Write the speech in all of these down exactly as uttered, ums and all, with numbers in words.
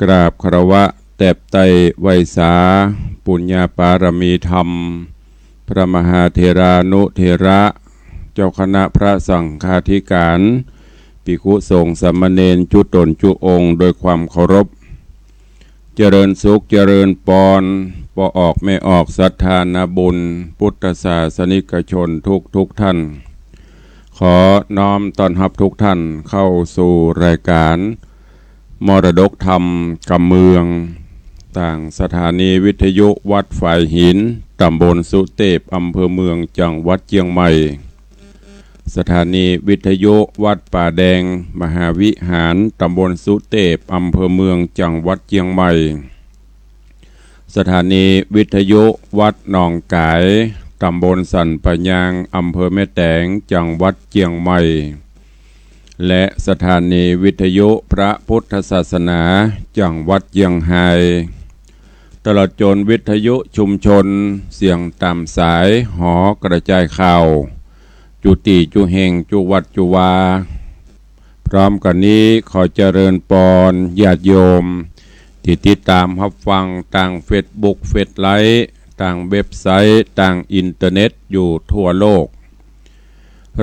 กราบคารวะแตบไต้ไหว้สา ปุญญาปารมีธรรม พระมหาเถรานุเถระ เจ้าคณะพระสังฆาธิการ ภิกขุสงฆ์สามเณรจุ๊ต๋นจุ๊องค์โดยความเคารพ เจริญสุขเจริญปอน ป้อออกแม่ออกศรัทธานาบุญ พุทธศาสนิกชนทุกทุกท่าน ขอน้อมต้อนรับทุกท่านเข้าสู่รายการ มรดกธรรมกำเมือง ตางสถานีวิทยุวัดฝายหิน ต๋ำบลสุเตพ อำเภอเมือง จังหวัดเจียงใหม่ สถานีวิทยุวัดป่าแดงมหาวิหาร ต๋ำบลสุเตพ อำเภอเมือง จังหวัดเจียงใหม่ สถานีวิทยุวัดหนองก๋าย ต๋ำบลสันป่ายาง อำเภอแม่แตง จังหวัดเจียงใหม่ และสถานีวิทยุพระพุทธศาสนา จังหวัดเจียงฮาย ตลอดจ๋นวิทยุชุมชน เสียงต๋ามสาย หอกระจายข่าว จุตี้จุแห่ง จุวัดจุวา พร้อมกั๋นนี้ขอเจริญปอนญาติโยม ตี้ติดต๋ามฮับฟังตางเฟซบุ๊ก เฟซไลฟ์ ตางเว็บไซต์ ตางอินเทอร์เน็ตอยู่ทั่วโลก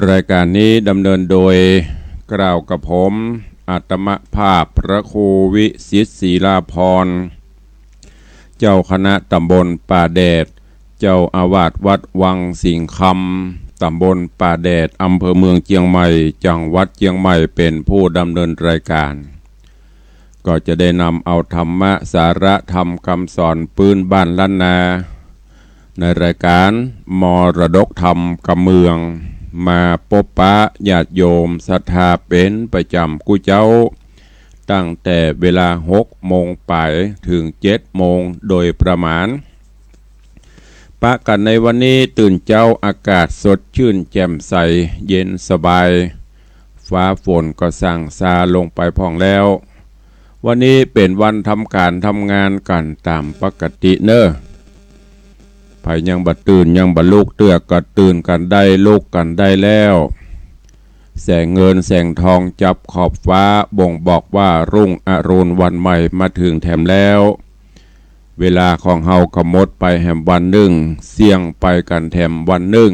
รายการนี้ดำเนินโดย กล่าวกับผม อาตมาภาพพระครูวิสิทธิ์ ศรีลาภรณ์ เจ้าคณะต๋ำบลป่าแดด เจ้าอาวาสวัดวังสิงห์คำ ต๋ำบลป่าแดด อำเภอเมืองเจียงใหม่ จังหวัดเจียงใหม่ เป๋นผู้ดำเนินรายการ ก็จะได้นำเอาธรรมะ สาระธรรมกำสอนปื๊นบ้านล้านนา ในรายการมรดกธรรมกำเมือง มาปบปะญาติโยมศรัทธาเป๋นประจ๋ำกู้เจ๊า ตั้งแต่เวลาหกโมงป๋ายเถิงเจ็ดโมงโดยประมาณ ปะกั๋นในวันนี้ตื่นเจ๊าอากาศสดชื่นแจ่มใสเย็นสบาย ฟ้าฝนก็ส่างซาลงไปพ่องแล้ว วันนี้เป๋นวันทำก๋านทำงานกั๋นต๋ามปกติเน่อ ใผยังบ่ตื่นยังบ่ลุกเตื้อก็ตื่นกั๋นได้ลุกกั๋นได้แล้ว แสงเงินแสงทองจับขอบฟ้าบ่งบอกว่ารุ่งอรุณวันใหม่มาเถิงแถมแล้ว เวลาของเฮาก็หมดไปแหมวันนึ่ง เสี้ยงไปกั๋นแถมวันนึ่ง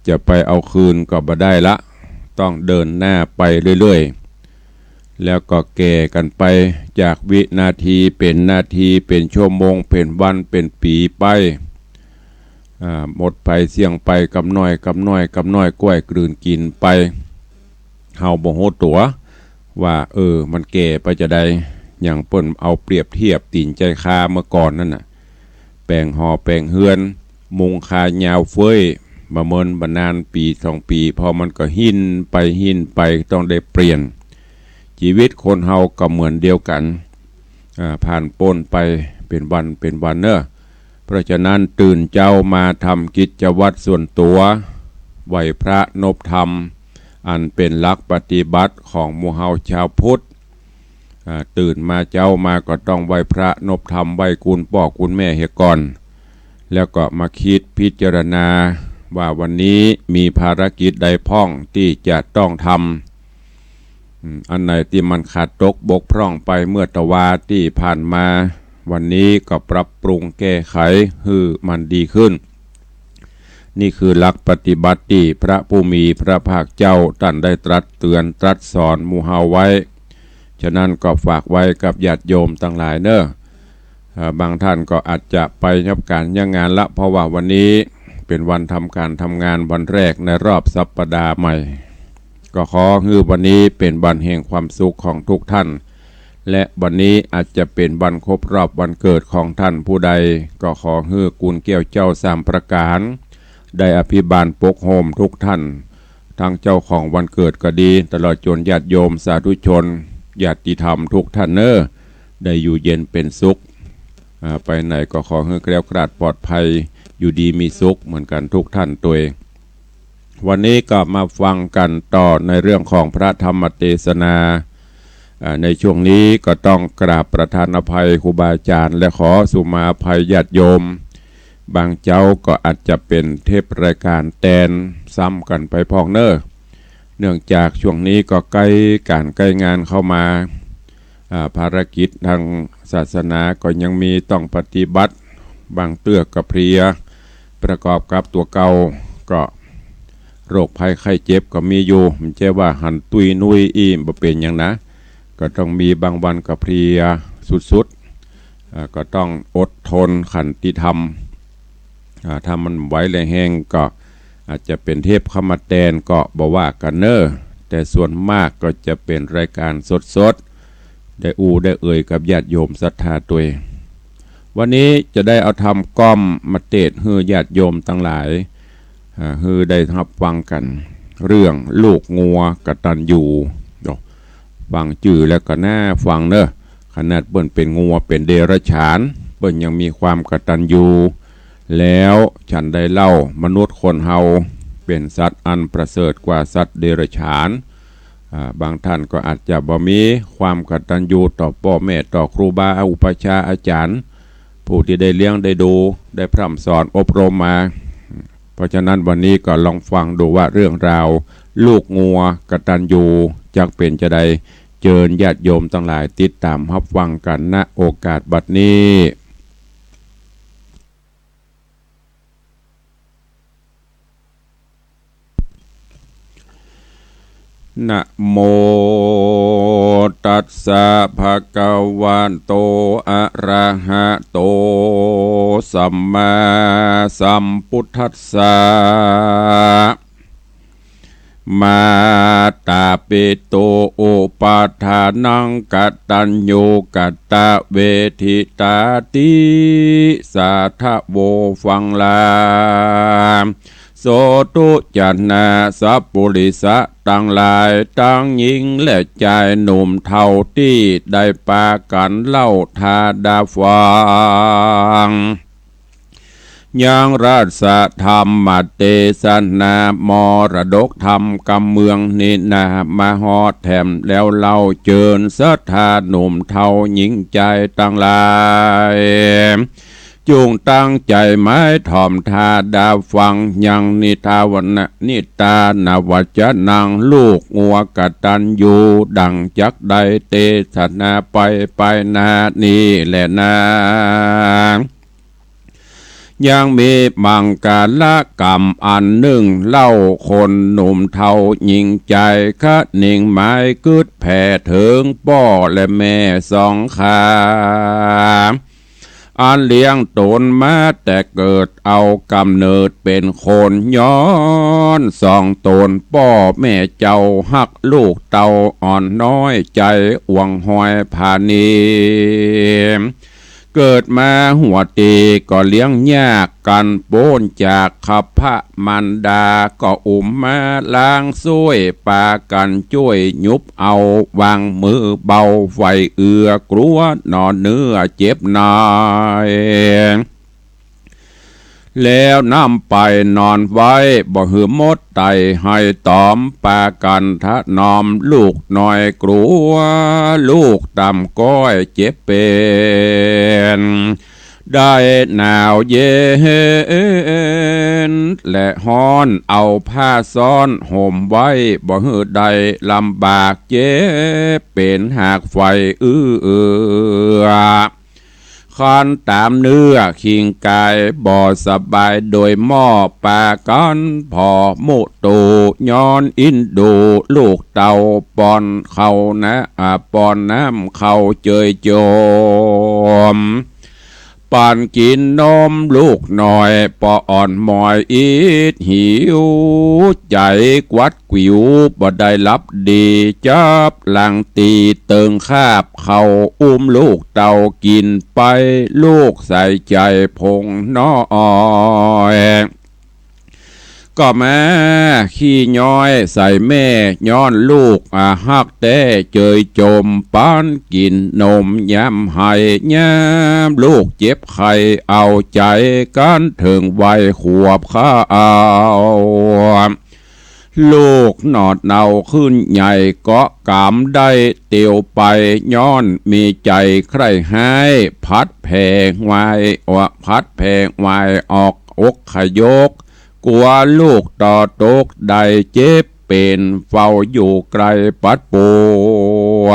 จะไปเอาคืนก็บ่ได้ละ ต้องเดินหน้าไปเรื่อยๆ แล้วก็แก่กั๋นไป จากวินาทีเป๋นนาที เป๋นชั่วโมง เป๋นวัน เป๋นปี๋ไป อ่า หมดไปเสี้ยงไปกำน้อยกำน้อยกำน้อย ก้อยกลืนกิ๋นไป เฮาบ่ฮู้ตั๋วว่า เออ มันแก่ไปจาใด อย่างเปิ้นเอาเปรียบเทียบตี๋นใจ๊คาเมื่อก่อนนั่นน่ะ แป๋งหอแป๋งเฮือน มุงคายาวเฟ้ย บ่เมินบ่นานปี๋สองปี๋ พอมันก็หิ้นไปหิ้นไป ต้องได้เปลี่ยน จีวิตคนเฮาก็เหมือนเดียวกั๋น อ่า ผ่านป๊นไปเป๋นวันเป๋นวันเน่อ เพราะฉะนั้นตื่นเจ๊ามาทำกิจวัตรส่วนตั๋ว ไหว้พระนบธรรม อันเป๋นหลักปฏิบัติของหมู่เฮาชาวพุทธ อ่า ตื่นมาเจ๊ามาก็ต้องไหว้พระนบธรรม ไหว้คุณป้อคุณแม่เหียก่อน แล้วก็มาคิดพิจารณาว่าวันนี้มีภารกิจใดพ่องตี้จะต้องทำ อืม อันไหนตี้มันขาดตกบกพร่องไปเมื่อตะวาตี้ผ่านมา วันนี้ก็ปรับปรุงแก้ไขหื้อมันดีขึ้น นี่คือหลักปฏิบัติตี้พระผู้มีพระภาคเจ้าต้านได้ตรัสเตือนตรัสสอนหมู่เฮาไว้ ฉะนั้นก็ฝากไว้กับญาติโยมตังหลายเน่อ เอ่อ บางท่านก็อาจจะไปฮับก๋านฮับงานละ เพราะว่าวันนี้เป๋นวันทำก๋านทำงานวันแรกในรอบสัปดาห์ใหม่ ก็ขอหื้อวันนี้เป๋นวันแห่งความสุขของทุกท่าน และวันนี้อาจจะเป๋นวันครบรอบวันเกิดของท่านผู้ใด ก็ขอหื้อกุณแก้วเจ้าสามประก๋าน ได้อภิบาลปกโฮมทุกท่าน ทั้งเจ้าของวันเกิดก็ดี ตลอดจ๋นญาติโยมสาธุชน ญาติธรรมทุกท่านเน่อ ได้อยู่เย็นเป๋นสุข อ่า ไปไหนก็ขอหื้อแคล้วคลาดปลอดภัย อยู่ดีมีสุขเหมือนกั๋นทุกท่านตวย วันนี้ก็มาฟังกั๋นต่อในเรื่องของพระธรรมเตสนา อ่า ในช่วงนี้ก็ต้องกราบประทานอภัยครูบาอาจารย์ และขอสุมาอภัยญาติโยม บางเจ๊าก็อาจจะเป๋นเทปรายการแตนซ้ำกั๋นไปพ่องเน่อ เนื่องจากช่วงนี้ก็ใก้ก๋านใก้งานเข้ามา อ่า ภารกิจตางศาสนาก็ยังมีต้องปฏิบัติ บางเตื้อก็เพลีย ประกอบกับตั๋วเก่าก็โรคภัยไข้เจ็บก็มีอยู่ บ่ใจ้ว่าหันตุ้ยนุ้ยอี้บ่เป๋นหยังนะ ก็ต้องมีบางวันก็เพลียสุดๆ อ่า ก็ต้องอดทนขันติธรรม อ่า ถ้ามันไหวแรงแฮงก็อาจจะเป๋นเทปเข้ามาแตนก็บ่ว่ากั๋นเน่อ แต่ส่วนมากก็จะเป๋นรายการสดๆ ได้อู้ได้เอ่ยกับญาติโยมศรัทธาตวย วันนี้จะได้เอาธรรมก้อมมาเตศน์หื้อญาติโยมตังหลาย อ่า หื้อได้ฮับฟังกั๋น เรื่องลูกงัวกตัญญูเนาะ ฟังจื้อแล้วก็น่าฟังเน่อ ขนาดเปิ้นเป๋นงัวเป๋นเดรัจฉาน เปิ้นยังมีความกตัญญู แล้วฉันใดเล่า มนุษย์คนเฮาเป๋นสัตว์อันประเสริฐกว่าสัตว์เดรัจฉาน อ่า บางท่านก็อาจจะบ่มีความกตัญญูต่อป้อแม่ ต่อครูบาอุปัชฌาย์อาจ๋ารย์ ผู้ตี้ได้เลี้ยงได้ดู ได้พร่ำสอนอบรมมา เพราะฉะนั้นวันนี้ก็ลองฟังดูว่าเรื่องราวลูกงัวกตัญญูจักเป๋นจาใด เจิญญาติโยมตังหลายติดต๋ามฮับฟังกั๋น ณ โอกาสบัดนี้ นะโมตัสสะภะคะวะโต อะระหะโต สัมมาสัมพุทธัสสะ มาตาปิตุอุปาทานัง กตัญญูกตเวทิตา ติสาทะโว ฟังลา โสตุจนะสัปปุริสะตังหลาย ตังญิงและจายหนุ่มเฒ่าตี้ได้ปากั๋นเล่าตาดาฟัง ยังราชธรรมเตสนามรดกธรรมกำเมืองนี้นา มาฮอดแถมแล้วเล่า เจิญศรัทธาหนุ่มเฒ่าญิงจายตังหลาย จุ่งตั้งใจ๋หมายถ่อมตาดาฟัง ยังนิทาวนะ นิทานวัจจะนัง ลูกงัวกตัญญู ดังจักได้เตสนาไป ไปหน้านี้แลนา ยังมีมังคละกำอันนึ่งเล่า คนหนุ่มเฒ่าญิงจายคะนิงหมายกึ๊ดแผ่เถิงป้อและแม่สองขา อันเลี้ยงต๋นมาแต่เกิดเอาก๋ำเนิดเป๋นคน ย้อนสองต๋นป้อแม่เจ้าฮักลูกเต้าอ่อนน้อยใจ๋หวงหอยผานี เกิดมาหัวเต๋ก็เลี้ยงยาก กั๋นป๊นจากคัพพะมารดา ก็อุ๋มมาล้างซ้วย ปากั๋นจ้วยยุบเอา วางมือเบาใฝ่เอื้อกลัว หนอเนื้อเจ็บหนาย แล้วนำไปนอนไว้ บ่หื้อมดไต่ไฮต๋อม ปากั๋นถนอมลูกน้อยกลัว ลูกต่ำก้อยเจ็บเป๋น ได้หนาวเย็นและฮ้อน เอาผ้าซ้อนห่มไว้ บ่หื้อได้ลำบากเจ็บเป๋นหากไฟเอื้อ คันต๋ามเนื้อขิงกายบ่สบาย โดยหม้อปากั๋นผ่อมุตู ย้อนอินดูลูกเต้า ป้อนข้าวนะ อ่า ป้อนน้ำข้าวเจยโจม ปั๋นกิ๋นนมลูกน้อย ป้ออ่อนหมอยอิดหิว ใจ๋กวัด ก๋วิวบ่ได้หลับดี จับหลังตี๋เติงคาบข้าว อุ้มลูกเต้ากิ๋นไป ลูกใส่ใจ๋ผงน้อย ก็มาขี้ย้อยใส่แม่ ย้อนลูกอาฮักแต๊เจยโจม ปั๋นกิ๋นนมยามไห้ ยามลูกเจ็บไข้ เอาใจ๋กั๋นเถิงวัยขวบข้าว ลูกหนอดเนาขึ้นใหญ่เกาะก๋ำได้เตียวไป ย้อนมีใจ๋ใคร่ฮ้าย ผัดแผงวาย อ่อ ผัดแผงวายออกอกขยก กั๋วลูกต่อตกได้เจ็บเป๋น เฝ้าอยู่ใก้ปัดปัว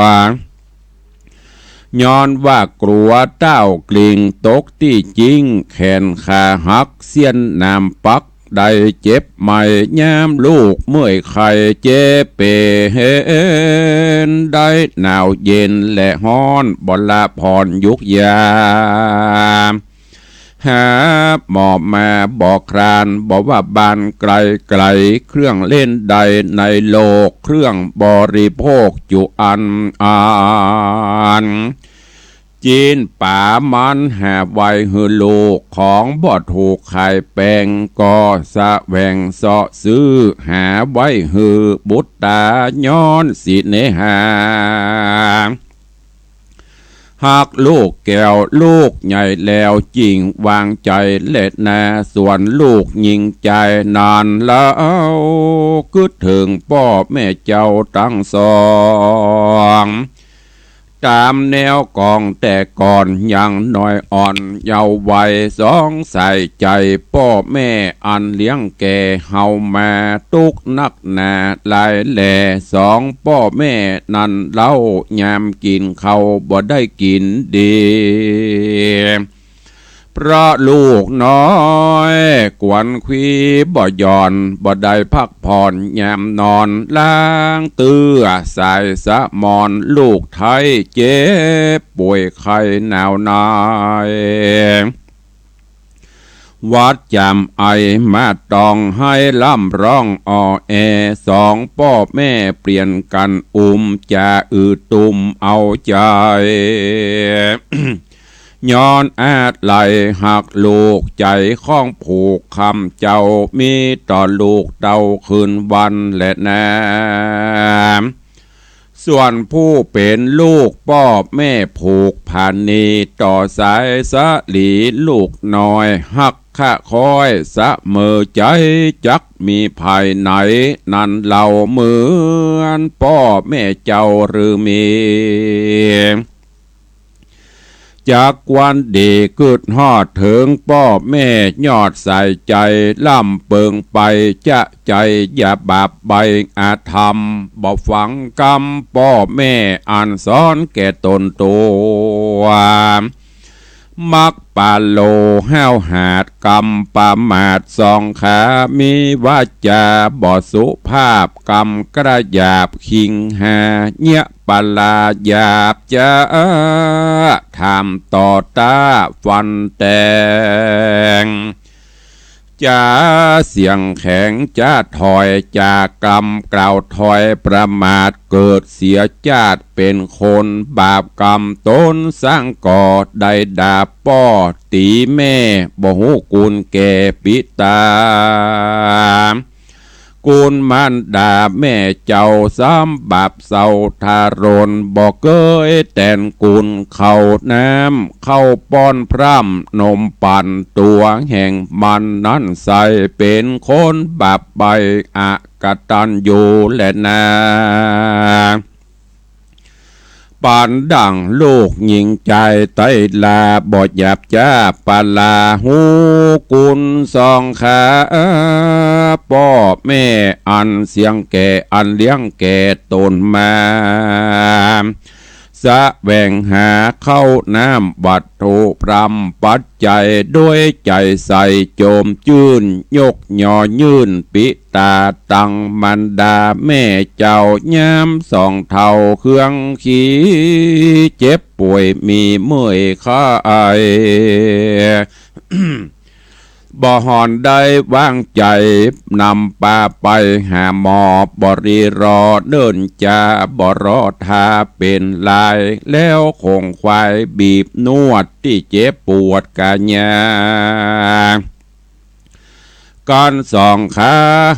ย้อนว่ากลัวเต้ากลิ้งตกตี้จิ้ง แขนขาหักเสี้ยนหนามปัก ได้เจ็บไหมยามลูกเมื่อยไข้ เจ็บเป๋น ได้หนาวเย็นและฮ้อน บ่ละผ่อนยุกยาม หาหมอมาบ่คลาน บ่ว่าบ้านไกลๆ เครื่องเล่นใดในโลก เครื่องบริโภคจุอันอัน จีนป๋ามันหาไว้หื้อลูก ของบ่ถูกขายแปง ก็แสวงเสาะซื้อ หาไว้หื้อบุตรต๋า ย้อนสิเนหา ฮักลูกแก้วลูกใหญ่แล้ว จิ่งวางใจ๋แลนา ส่วนลูกญิงจายนั้นเล่า กึ๊ดเถิงป้อแม่เจ้าตังสอง ต๋ามแนวกองแต่ก่อน ยังน้อยอ่อนเยาว์วัย สงสัยใจ๋ป้อแม่อันเลี้ยงแก่เฮามา ตุ๊กข์นักหนาหลายแล สองป้อแม่นั้นเล่า ยามกิ๋นข้าวบ่ได้กิ๋นดี เพราะลูกน้อยกวนขี้บ่หย่อน บ่ได้พักผ่อนยามนอน ล้างเตื้อสายสะหมอน ลูกไท้เจ็บป่วยไข้หนาวหนาย หวัดจามไอมาต้องไห้ร่ำร้องอ่อแอ สองป้อแม่เปลี่ยนกั๋นอุ้ม จะอือตุ้มเอาใจ๋ ย้อนอาลัยฮักลูก ใจ๋ข้องผูกคำเจ้า มีต่อลูกเต้าคืนวันแลนา ส่วนผู้เป๋นลูกป้อแม่ผูกผานี ต่อสายสะหลีลูกน้อย ฮักคะคอยเสมอใจ๋ จักมีภายในนั้นเล่า เหมือนป้อแม่เจ้าหรือมี จักวันดีกึ๊ดฮอดเถิงป้อแม่ยอดสายใจ๋ ล่ำเปิงไปจะใจ๋ อย่าบาปใบ้อธรรม บ่ฟังกำป้อแม่อันสอนแก่ต๋นตั๋ว มักปาโลห้าวหาด กำประมาทสองขา มีวาจาบ่สุภาพ กำกระหยาบคิงหา เยียะปะลาหยาบจ๊า ถามต่อต้าฟันแตง จ๋าเสียงแข็งจ๊าถอยจากกำกล่าวถอยประมาท เกิดเสียจาติเป๋นคนบาปกำต๋นสร้างก่อ ได้ด่าป้อตี๋แม่ บ่ฮู้กุณแก่ปิต๋า กุณมารดาแม่เจ้าซ้ำบาปเศร้าทารน บ่เกยแต๋นกุณข้าวน้ำ ข้าวป้อนพร่ำนมปั่น ตั๋วแห่งมันนั้นใส่ เป๋นคนบาปใบ้อกตัญญูแลนา ปันดั่งลูกญิงจายไต้ลา บ่หยาบจ๊าปะลาฮู้กุณสองขา ป้อแม่อันเสียงแก่ อันเลี้ยงแก่ต๋นมา แสวงหาข้าวน้ำวัตถุพร่ำปัจจัย ด้วยใจ๋ใสโจมจื้น ยกยอยื่นปิต๋า ตังมารดาแม่เจ้ายามสองเฒ่าเคืองขี้ เจ็บป่วยมีเมื่อยไข้ บ่หอนได้วางใจ๋ นำปาไปหาหมอ บ่รีรอเนิ่นจ๊า บ่รอถ้าเป๋นลาย แล้วขงควายบีบนวด ตี้เจ็บปวดก๋ายา ก๋านสองขา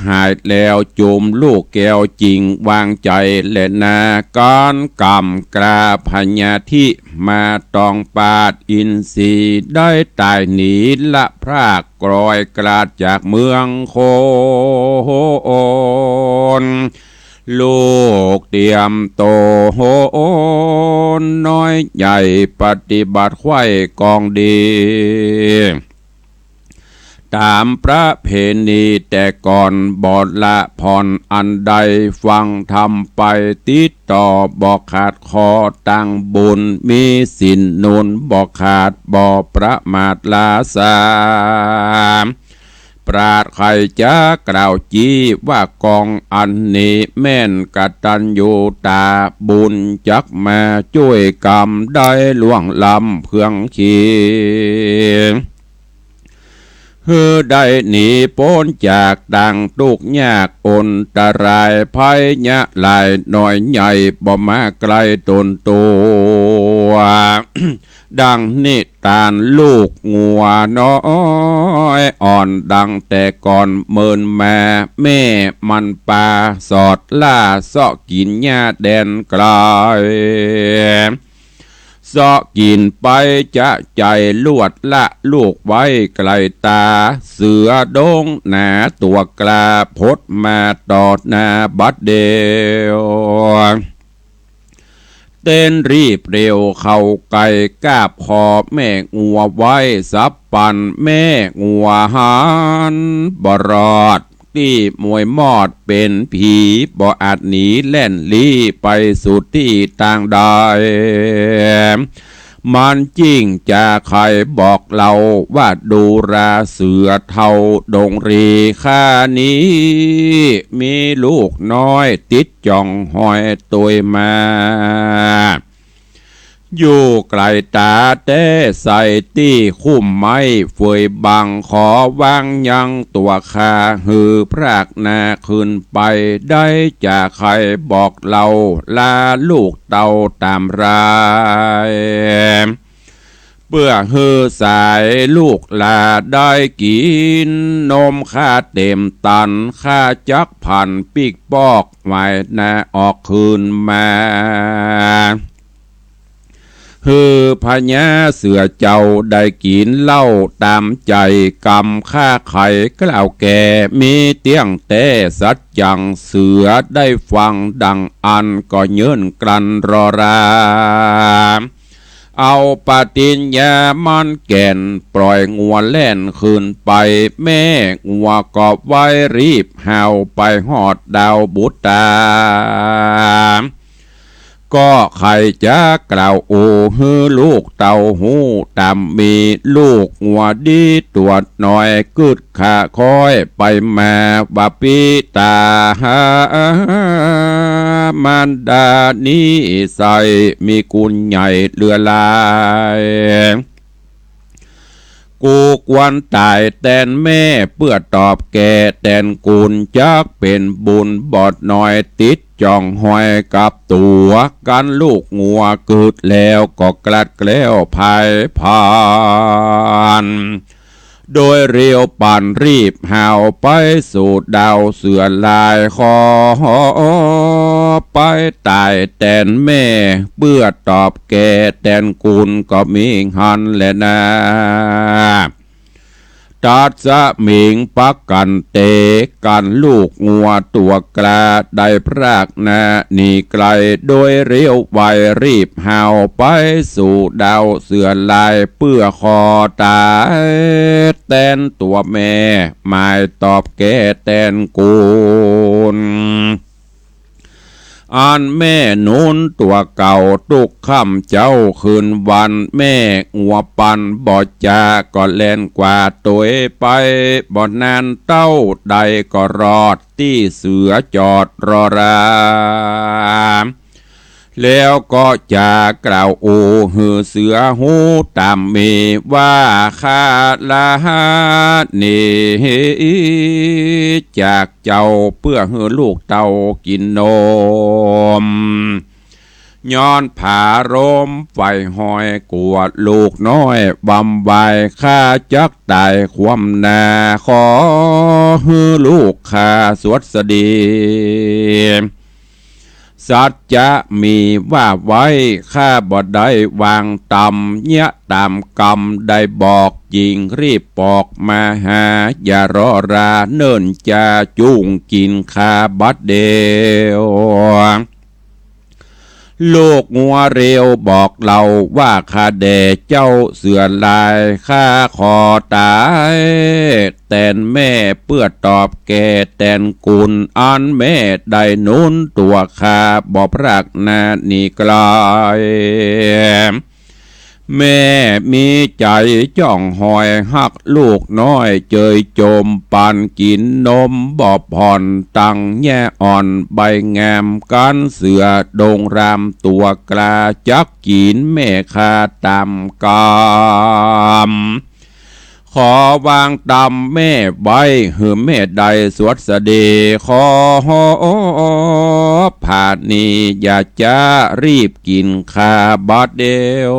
หายแล้ว จุมลูกแก้วจิ่งวางใจ๋แลนา ก๋านกำกราพญาธิมาต้องปาดอินทรีย์ ได้ต๋ายหนีละพราก กลอยกลาดจากเมืองคน ลูกเตรียมโตนน้อยใหญ่ ปฏิบัติไขว้กองดี ต๋ามประเพณีแต่ก่อนบ่ละผ่อนอันใด ฟังธรรมไปติดต่อบ่ขาด ขอตังบุญมีศีลหนุนบ่ขาด บ่ประมาทลาสา ปราดใค่จะกล่าวจี้ว่ากองอันนี้ แม่นกตัญญูต๋าบุญจักมาจ้วยก๋ำ ได้ล่วงล้ำเคืองเคียง หื้อได้หนีป๊นจากตังตุ๊กข์ยากอันตราย ภัยยะหลายน้อยใหญ่ บ่มาใก้ต๋นตั๋ว ดังนิทานลูกงัวน้อยอ่อน ดังแต่ก่อนเมินมา แม่มันปาสอดล่า เซาะกิ๋นหญ้าแดนไกล เซาะกิ๋นไปจะใจ๋ลวดละ ลูกไว้ไกลต๋า เสือดงหนาตั๋วกล้า พดมาต่อหน้าบัดเดียว เต้นรีบเร็วเข้าใก้ กาบคอแม่งัวไว้สับปัน แม่งัวหันบ่รอด ตี้มวยมอดเป๋นผี บ่อาจหนีแล่นลี้ไปสู่ตี้ตางใด มันจึ่งจะใค่บอกเล่าว่า ดูราเสือเฒ่าดงรี ข้านี้มีลูกน้อยติดจ่องห้อยตวยมา อยู่ไกลต๋าแต๊ใส่ตี้คุ้มไม้เฟยบัง ขอวางยังตั๋วข้า หื้อพรากหน้าคืนไป ได้จะใค่บอกเล่าลาลูกเต้าต๋ามราย เปื้อหื้อสายลูกหลาได้กิ๋นนมข้าเต๋มตัน ข้าจักผันปิ๊กปอก หวายหน้าออกคืนมา หื้อพญาเสือเจ้าได้กิ๋นเหล้าต๋ามใจ๋ กำข้าใค่กล่าวแก่ มีเตี้ยงแต๊สัจจัง เสือได้ฟังดังอั้น ก็เยินกลั้นรอรา เอาปฏิญญามั่นแก่น ปล่อยงัวแล่นคืนไป แม่งัวก็ไว้รีบฮาว ไปฮอดดาวบุตรา ก็ใค่จะกล่าวโอ หื้อลูกเต้าฮู้ต๋ามมี ลูกงัวดีตั๋วน้อย กึ๊ด ข้าคอยไปมาว่า ปิต๋าหา มารดานี้ใส่มีกุณใหญ่เหลือหลาย กูควรต๋ายแตนแม่ เปื้อตอบแก่แตนกุณ จักเป๋นบุญบ่น้อย ติดจ่องห้อยกับตั๋ว กั๋นลูกงัวกึ๊ดแล้วก็กลัดแคล้วผายผ่าน โดยเร็วปานรีบฮาวไปสู่ดาวเสือลาย ขอไปต๋ายแตนแม่ เปื้อตอบแก่แตนกุณก็มีหั้นแลนา ตัดสมิงปะกั๋นเต กั๋นลูกงัวตั๋วกล้า ได้พรากหน้าหนีไกล โดยเร็วไวรีบฮาวไปสู่ดาวเสือลาย เปื้อขอต๋ายแตนตั๋วแม่ หมายตอบแก่แตนกุณ อันแม่หนุนตั๋วเก่า ตุ๊กค่ำเจ๊าคืนวัน แม่งัวปันบ่จ๋า ก็แล่นกว่าตวยไป บ่นานเต้าใดก็รอด ตี้เสือจอดรอรา แล้วก็จะกล่าวโอ หื้อเสือฮู้ต๋ามมี ว่าข้าลาหนีจากเจ้า เปื้อหื้อลูกเต้ากิ๋นนม ย้อนผาลมไฟฮ้อย กั๋วลูกน้อยบำวาย ข้าจักต๋ายคว่ำหน้า ขอหื้อลูกข้าสวัสดี สัจจะมีว่าไว้ ข้าบ่ได้วางต๋ำ เยียะต๋ามกำได้บอก จึงรีบปอกมาหา อย่ารอราเนิ่นจา จุ่งกิ๋นข้าบัดเดียว ลูกงัวเร็วบอกเล่าว่า ข้าแด่เจ้าเสือลาย ข้าขอต๋ายแตนแม่ เปื้อตอบแก่แตนกุน อันแม่ได้หนุนตั๋วข้า บ่พรากหน้าหนีไกล แม่มีใจ๋ จ้องหอยฮักลูกน้อย เจยจมปันกิ๋นนม บ่ผ่อนตังแย่อ่อนใบงาม กั๋นเสือดงรามตั๋วกล้า จักกิ๋นแม่ข้าต๋ามกำ ขอวางต๋ามแม่ไว้ หื้อแม่ได้สวัสดี ขอผานี อย่าจ๊ารีบกิ๋นข้าบาดเดียว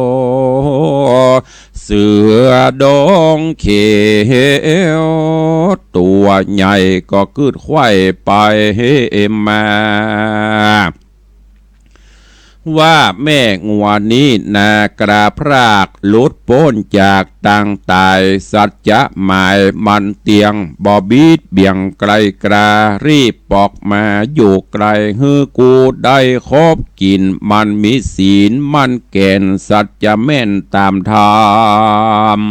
เสือดงเขียวตั๋วใหญ่ ก็กึ๊ดไขว้ไปมา ว่าแม่งัวนี้นา กล้าพรากหลุดป๊นจากตางต๋าย สัจจะหมายมันเตียง บ่บิดเบี่ยงไกลกล้า รีบปอกมาอยู่ใก้ หื้อกูได้คบกิ๋น มันมีศีลมันแก่น สัจจะแม่นต๋ามธรรม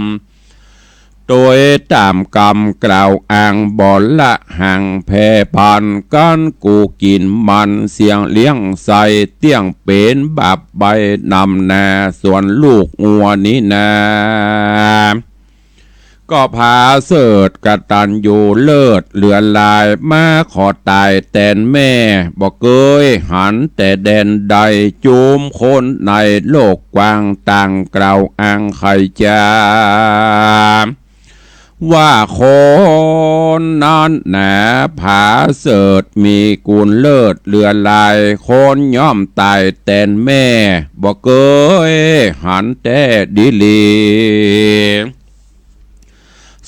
โตยต๋ามกำกล่าวอ้าง บ่ละห่างแผ่ปัน กั๋นกูกิ๋นมัน เสี้ยงเลี้ยงใส่เตี้ยงเป๋นบาปใบ้นำนา ส่วนลูกงัวนี้นา ก็ผาเสริฐกตัญญูเลิศเหลือหลาย มาขอต๋ายแตนแม่ บ่เกยหันแต่แดนใด จุมคนในโลกกว้าง ต่างกล่าวอ้างใค่จา ว่าคนนั้นหนาผาเสริฐ มีกุณเลิศเหลือหลาย คนย่อมต๋ายแตนแม่ บ่เกยหันแต่ดีหลี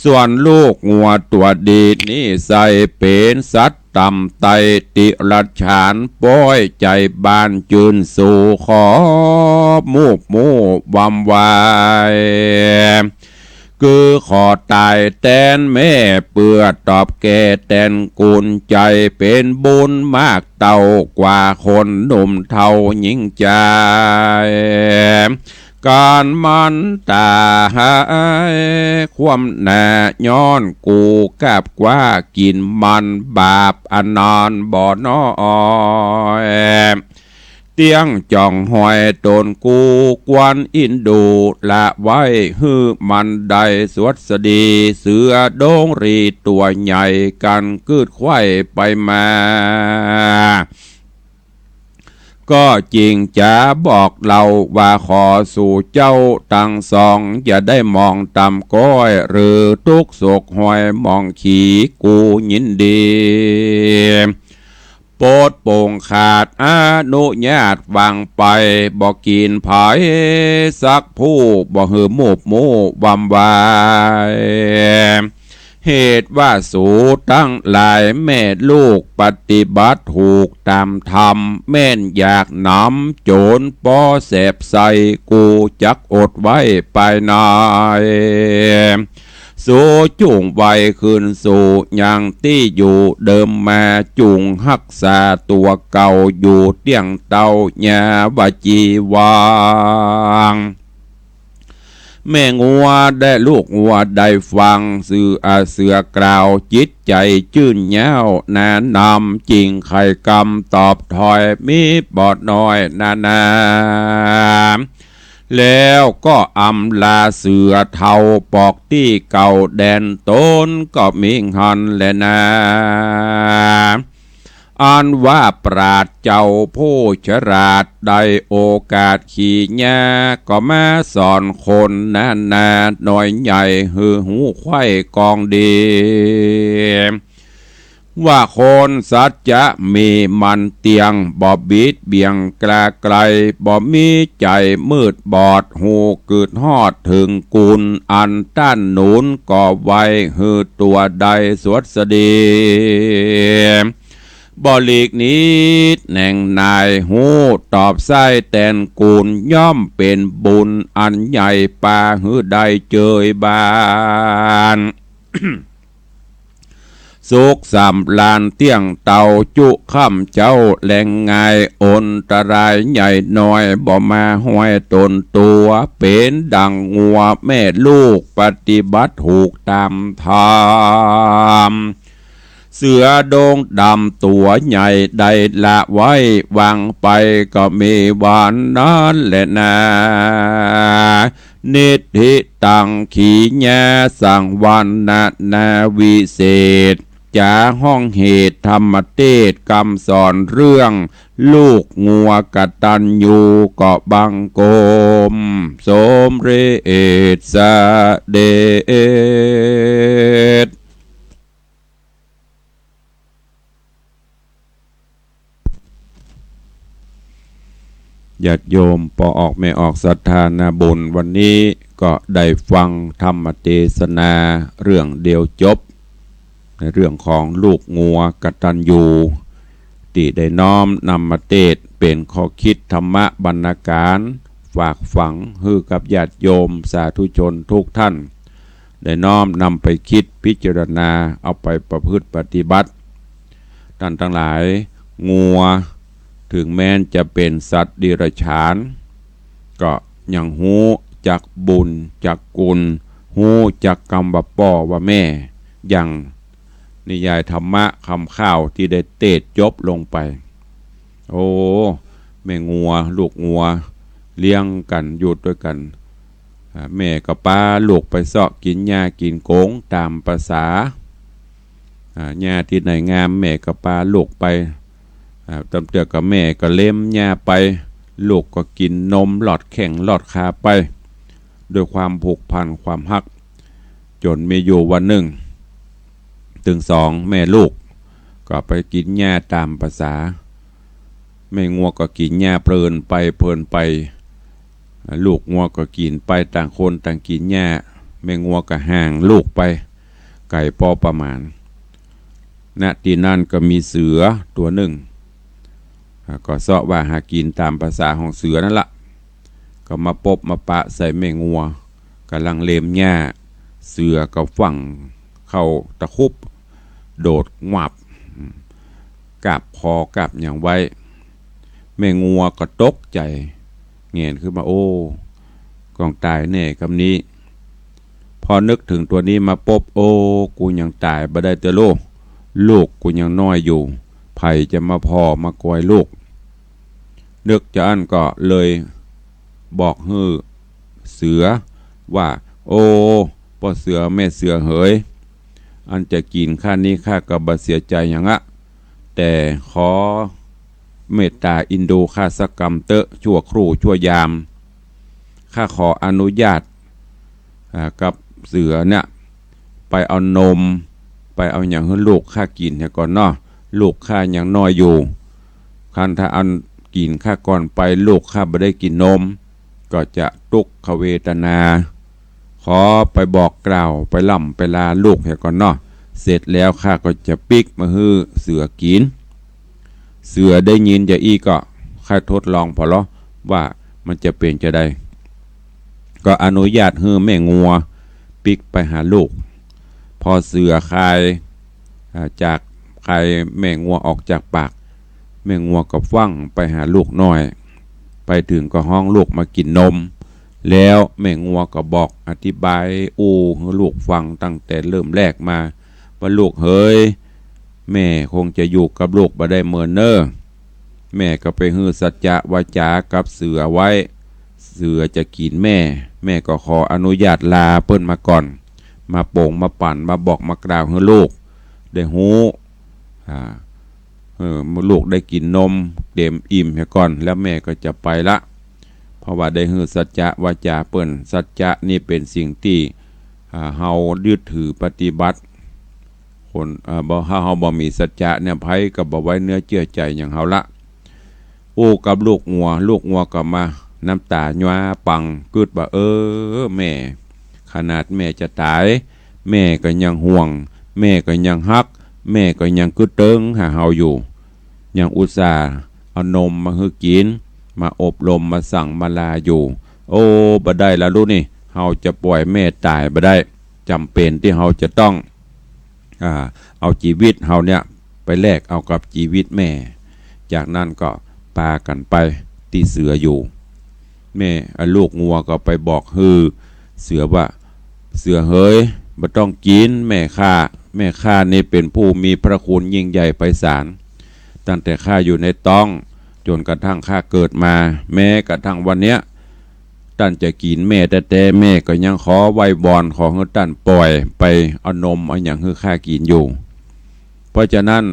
ส่วนลูกงัวตั๋วดี นิสัยเป๋นสัตว์ต่ำไต้ ติรัจฉาน ป๊อยใจ๋บานจื้นสู ขอมูบมู่วำวาย คือขอต๋ายแตนแม่ เปื้อตอบแก่แตนกุณ ใจ๋เป๋นบุญมากเต้ากว่า คนหนุ่มเฒ่าญิงจาย ก๋านมันต๋ายคว่ำหน้า ย้อนกูกาบกว้ากิ๋นมัน บาปอันนั้นบ่น้อย เตี้ยงจ้องหอยต๋นกู ควรอินดูละไว้ หื้อมันได้สวัสดี เสือดงรีตั๋วใหญ่ กั๋นกึ๊ดไขว้ไปมา ก็จึงจะบอกเล่าว่า ขอสู่เจ้าตังสอง อย่าได้มองต่ำก้อย หรือตุ๊กข์โศกหอยหมองขี กูยินดี โปรดโป่งขาดอนุญาตวางไป บ่กิ๋นใผสักผู้ บ่หื้อมูบมู่วำวาย เหตุว่าสูตังหลายแม่ลูก ปฏิบัติถูกต๋ามธรรม แม่นอยากนำโจรปอแสบใส่ กูจักอดไว้ปายใน สูจุ่งไวขึ้นสู่ยังตี้อยู่เดิมมา จุ่งฮักษาตั๋วเก่าอยู่เตี้ยงเต้า อย่าวาจีวัง แม่งัวและลูกงัวได้ฟัง เสือ เอ่อ เสือกล่าวจิตใจ๋จื้นเย้า แนะนำจิ่งไขกำตอบถ้อย มีบ่น้อยนานา แล้วก็อำลาเสือเฒ่า ปอกตี้เก่าแดนต๋น ก็มีหั้นแลนา อันว่าปราชญ์เจ้าผู้ฉลาด ได้โอกาสขี่ญา ก็มาสอนคนนานา น้อยใหญ่หื้อฮู้ไขว้กองดี ว่าคนสัจจะมีมันเตี้ยง บ่บิดเบี่ยงกล้าไกล บ่มีใจ๋มืดบอด ฮู้กึ๊ดฮอดเถิงกุณ อันต้านหนุนก่อไว้ หื้อตั๋วได้สวัสดี บ่หลีกหนีแหน่งไหน ฮู้ตอบใส่แตนกุณ ย่อมเป๋นบุญอันใหญ่ ปาหื้อได้เจยบาน สุขสำราญเตี้ยงเตาจุค่ำเจ๊าแลงงาย อันตรายใหญ่น้อยบ่มาห้อยตนตั๋ว เป๋นดั่งงัวแม่ลูกปฏิบัติถูกต๋ามธรรม เสือดงดำตั๋วใหญ่ได้ละไว้ วางไปก็มีวันนั้นแหละนา นิทธิตัง ขีญา สังวรรณนาวิเศษ จ๋าฮ้องเหตุธรรมเตสน์ กำสอนเรื่องลูกงัวกตัญญู ก็บังคมสมเด็จเสด็จ ญาติโยมป้อออกแม่ออกศรัทธานาบุญ วันนี้ก็ได้ฟังธรรมเตสนาเรื่องเดียวจบ ในเรื่องของลูกงัวกตัญญู ตี้ได้น้อมนำมาเตสน์เป๋นข้อคิดธรรมะบรรณาการ ฝากฝังหื้อกับญาติโยมสาธุชนทุกท่าน ได้น้อมนำไปคิดพิจารณา เอาไปประพฤติปฏิบัติ ต้านตังหลาย งัว เถิงแม้นจะเป๋นสัตว์เดรัจฉาน ก็ยังฮู้จักบุญจักคุณ ฮู้จักกำว่าป้อว่าแม่ อย่างนิยายธรรมะคำข้าวตี้ได้เตสน์จบลงไป โอ้ แม่งัว ลูกงัว เลี้ยงกั๋นอยู่ตวยกั๋น อ่า แม่ก็ปาลูกไปเซาะกิ๋นหญ้ากิ๋นโก๋งต๋ามประสา อ่า หญ้าตี้ไหนงามแม่ก็ปาลูกไป อ่า ตำเตื้อก็แม่ก็เล็มหญ้าไป ลูกก็กิ๋นนมลอดแข้งลอดขาไป ด้วยความผูกพันความฮัก จ๋นมีอยู่วันนึ่ง ตึงสองแม่ลูกก็ไปกิ๋นหญ้าต๋ามประสา แม่งัวก็กิ๋นหญ้าเพลินไปเพลินไป ลูกงัวก็กิ๋นไป ต่างคนต่างกิ๋นหญ้า แม่งัวก็ห่างลูกไป ไก๋ปอประมาณ ณ ตี้นั้นก็มีเสือตั๋วนึ่ง อ่า ก็เซาะว่าหากิ๋นต๋ามประสาของเสือนั่นละ ก็มาปบมาปะใส่แม่งัว ก่ำลังเล็มหญ้า เสือก็ฟั่งเข้าตะคุบ โดดงวับ อืม กาบคอกาบหยังไว้ แม่งัวก็ตกใจ๋ แหงนขึ้นมา โอ้ ก้องต๋ายแน่กำนี้ พอนึกเถิงตั๋วนี้มาปุ๊บ โอ้ กูยังต๋ายบ่ได้เตื้อโล ลูกกูยังน้อยอยู่ ใผจะมาผ่อมากอยลูก นึกจาอั้นก็เลยบอกหื้อเสือว่า โอ้ ป้อเสือแม่เสือเหย อันจะกิ๋นข้านี้ข้าก็บ่เสียใจ๋หยังอะ แต่ขอเมตต๋าเอ็นดูข้าสักกำเต๊อะ ชั่วครู่ชั่วยาม ข้าขออนุญาต อ่า กับเสือเนี่ย ไปเอานม ไปเอาหยังหื้อลูกข้ากิ๋นเหียก่อนเนาะ ลูกข้ายังน้อยอยู่ คันถ้าอันกิ๋นข้าก่อนไป ลูกข้าบ่ได้กิ๋นนม ก็จะตุ๊กขเวทนา ขอไปบอกกล่าว ไปล่ำไปลาลูกเหียก่อนเนาะ เสร็จแล้วข้าก็จะปิ๊กมาหื้อเสือกิ๋น เสือได้ยินจาอี้ก็ใค่ทดลองผ่อลอว่ามันจะเป๋นจาใด ก็อนุญาตหื้อแม่งัวปิ๊กไปหาลูก พอเสือคาย อ่า จาก คายแม่งัวออกจากปาก แม่งัวก็ฟั่งไปหาลูกน้อย ไปเถิงก็ฮ้องลูกมากิ๋นนม แล้วแม่งัวก็บอกอธิบายอู้หื้อลูกฟังตั้งแต่เริ่มแรกมา ว่าลูกเหย แม่คงจะอยู่กับลูกบ่ได้เมินเน่อ แม่ก็ไปหื้อสัจจะวาจากับเสือไว้ เสือจะกิ๋นแม่ แม่ก็ขออนุญาตลาเปิ้นมาก่อน มาป๋งมาปั่น มาบอกมากล่าวหื้อลูกได้ฮู้ อ่า เออ ลูกได้กิ๋นนมเต๋มอิ่มเหียก่อน แล้วแม่ก็จะไปละ เพราะว่าได้หื้อสัจจะวาจาเปิ้น สัจจะนี่เป๋นสิ่งตี้ อ่า เฮายึดถือปฏิบัติ คน เอ่อ บ่ ถ้าเฮาบ่มีสัจจะเนี่ย ใผก็บ่ไว้เนื้อเจื้อใจ๋อย่างเฮาละ อู้กับลูกงัว ลูกงัวก็มาน้ำต๋าย้อยปัง กึ๊ดว่า เออ แม่ ขนาดแม่จะต๋าย แม่ก็ยังห่วง แม่ก็ยังฮัก แม่ก็ยังกึ๊ดเติงหาเฮาอยู่ ยังอุตส่าห์เอานมมาหื้อกิ๋น มาอบรม มาสั่งมาลาอยู่ โอ้ บ่ได้ละลูกนี่ เฮาจะป่อยแม่ต๋ายบ่ได้ จ๋ำเป๋นตี้เฮาจะต้อง อ่า เอาจีวิตเฮาเนี่ยไปแลกเอากับจีวิตแม่ จากนั้นก็ปากั๋นไปตี้เสืออยู่ แม่ อ่า ลูกงัวก็ไปบอกหื้อเสือว่า เสือเหย บ่ต้องกิ๋นแม่ข้า แม่ข้านี่เป๋นผู้มีพระคุณยิ่งใหญ่ไพศาล ตั้งแต่ข้าอยู่ในต๊องจ๋นกระทั่งข้าเกิดมา แม้กระทั่งวันเนี้ย ต้านจะกิ๋นแม่แต๊ๆ แม่ก็ยังขอไหว้วอน ขอหื้อต้านป่อยไปเอานมเอาหยังหื้อข้ากิ๋นอยู่ เพราะฉะนั้น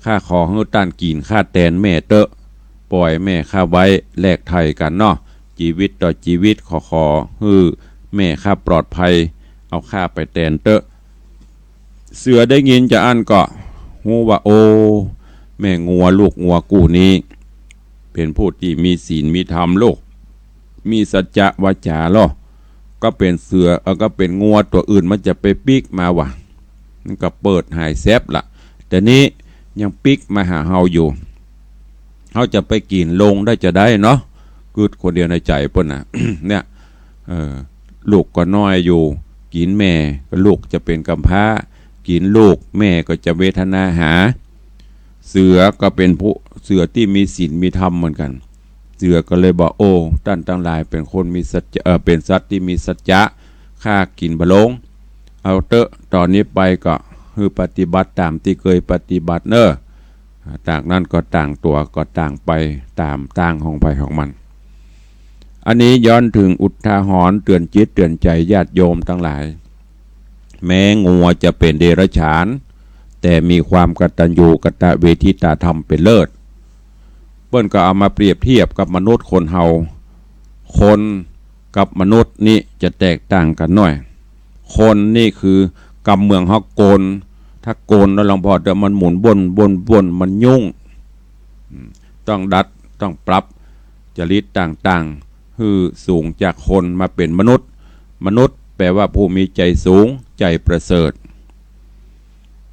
ข้าขอหื้อต้านกิ๋นข้าแตนแม่เต๊อะ ป่อยแม่ข้าไว้แลกไถ่กั๋นเนาะ จีวิตต่อจีวิต ขอ ขอหื้อแม่ข้าปลอดภัย เอาข้าไปแตนเต๊อะ เสือได้ยินจาอั้นก็ฮู้ว่า โอ้ แม่งัวลูกงัวกู้นี้ เป๋นผู้ตี้มีศีลมีธรรมโลก มีสัจจะวาจ๋าลอ ก็เป๋นเสือ เออ ก็เป๋นงัวตั๋วอื่นมันจะไปปิ๊กมาวะ มันก็เปิดหายแซบละ แต่นี้ยังปิ๊กมาหาเฮาอยู่ เฮาจะไปกิ๋นลงได้จาใดเนาะ กึ๊ดคนเดียวในใจ๋เปิ้นน่ะ เนี่ย เออ ลูกก็น้อยอยู่ กิ๋นแม่ก็ลูกจะเป๋นกำพร้า กิ๋นลูกแม่ก็จะเวทนาหา เสือก็เป๋นผู้ เสือตี้มีศีลมีธรรมเหมือนกั๋น เสือก็เลยบอก โอ้ ต้านตังหลายเป๋นคนมีสัจจะ เออ เป๋นสัตว์ตี้มีสัจจะ ข้ากิ๋นบ่ลง เอาเต๊อะ ต่อนี้ไปก็หื้อปฏิบัติต๋ามตี้เกยปฏิบัติเน่อ จากนั้นก็ต่างตั๋วก็ต่างไปต๋ามตางของใผของมัน อันนี้ย้อนเถิงอุทาหรณ์เตื๋อนจิตเตื๋อนใจ๋ญาติโยมตังหลาย แม้งัวจะเป๋นเดรัจฉาน แต่มีความกตัญญูกตเวทิตาธรรมเป๋นเลิศ เปิ้นก็เอามาเปรียบเทียบกับมนุษย์คนเฮา คนกับมนุษย์นี่จะแตกต่างกั๋นหน้อย คนนี่คือกำเมืองเฮาโกน ถ้าโกนแล้วหลวงพ่อเดี๋ยวมันหมุนวนวนวน มันยุ่ง อืม ต้องดัด ต้องปรับจริตต่างๆ หื้อสูงจากคนมาเป๋นมนุษย์ มนุษย์แปลว่าผู้มีใจ๋สูง ใจ๋ประเสริฐ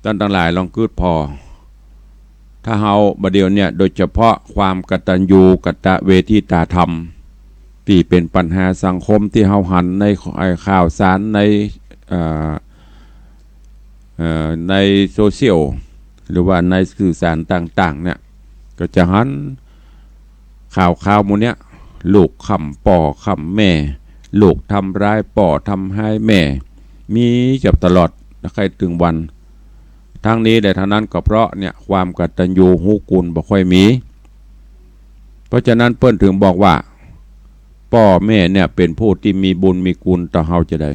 ต้านตังหลายลองกึ๊ดผ่อ ถ้าเฮาบ่าเดี่ยวเนี่ย โดยเฉพาะความกตัญญูกตเวทิตาธรรม ตี้เป๋นปัญหาสังคมตี้เฮาหันใน ไอ้ ข่าวสารใน เอ่อ เอ่อ ในโซเชียล หรือว่าในสื่อสารต่างๆ เนี่ย ก็จะหันข่าวๆ หมู่เนี้ย ลูกฆ่ำป้อฆ่ำแม่ ลูกทำร้ายป้อทำร้ายแม่ มีจับตลอด ใค่เถิงวัน ทั้งนี้และทั้งนั้นก็เพราะเนี่ย ความกตัญญูฮู้คุณบ่ค่อยมี เพราะฉะนั้นเปิ้นเถิงบอกว่า ป้อแม่เนี่ยเป๋นผู้ตี้มีบุญมีคุณต่อเฮาจาใด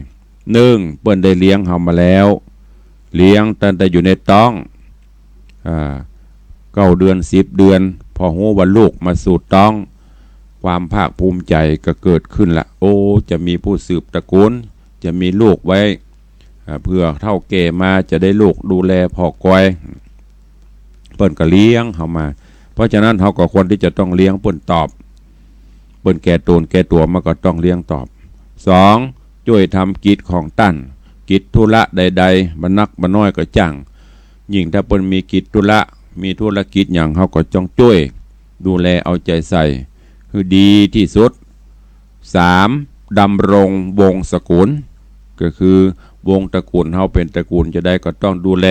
นึ่ง เปิ้นได้เลี้ยงเฮามาแล้ว เลี้ยงตั้งแต่อยู่ในต๊อง อ่า เก้าเดือน สิบเดือน พอฮู้ว่าลูกมาสู่ต๊อง ความภาคภูมิใจ๋ก็เกิดขึ้นละ โอ้ จะมีผู้สืบตระกูล จะมีลูกไว้ อ่า เผื่อเฒ่าแก่มาจะได้ลูกดูแลผ่อกอย เปิ้นก็เลี้ยงเฮามา เพราะฉะนั้นเฮาก็ควรตี้จะต้องเลี้ยงเปิ้นตอบ เปิ้นแก่ต๋นแก่ตั๋วมาก็ต้องเลี้ยงตอบ สอง จ้วยทำกิจของต้าน กิจธุระใดๆ บ่นักบ่น้อยก็จ้าง ยิ่งถ้าเปิ้นมีกิจธุระ มีธุรกิจหยัง เฮาก็จ้องจ้วย ดูแลเอาใจ๋ใส่ หื้อดีตี้สุด สาม ดำรงวงศ์สกุล ก็คือวงศ์ตระกูลเฮาเป๋นตระกูลจาใดก็ต้องดูแล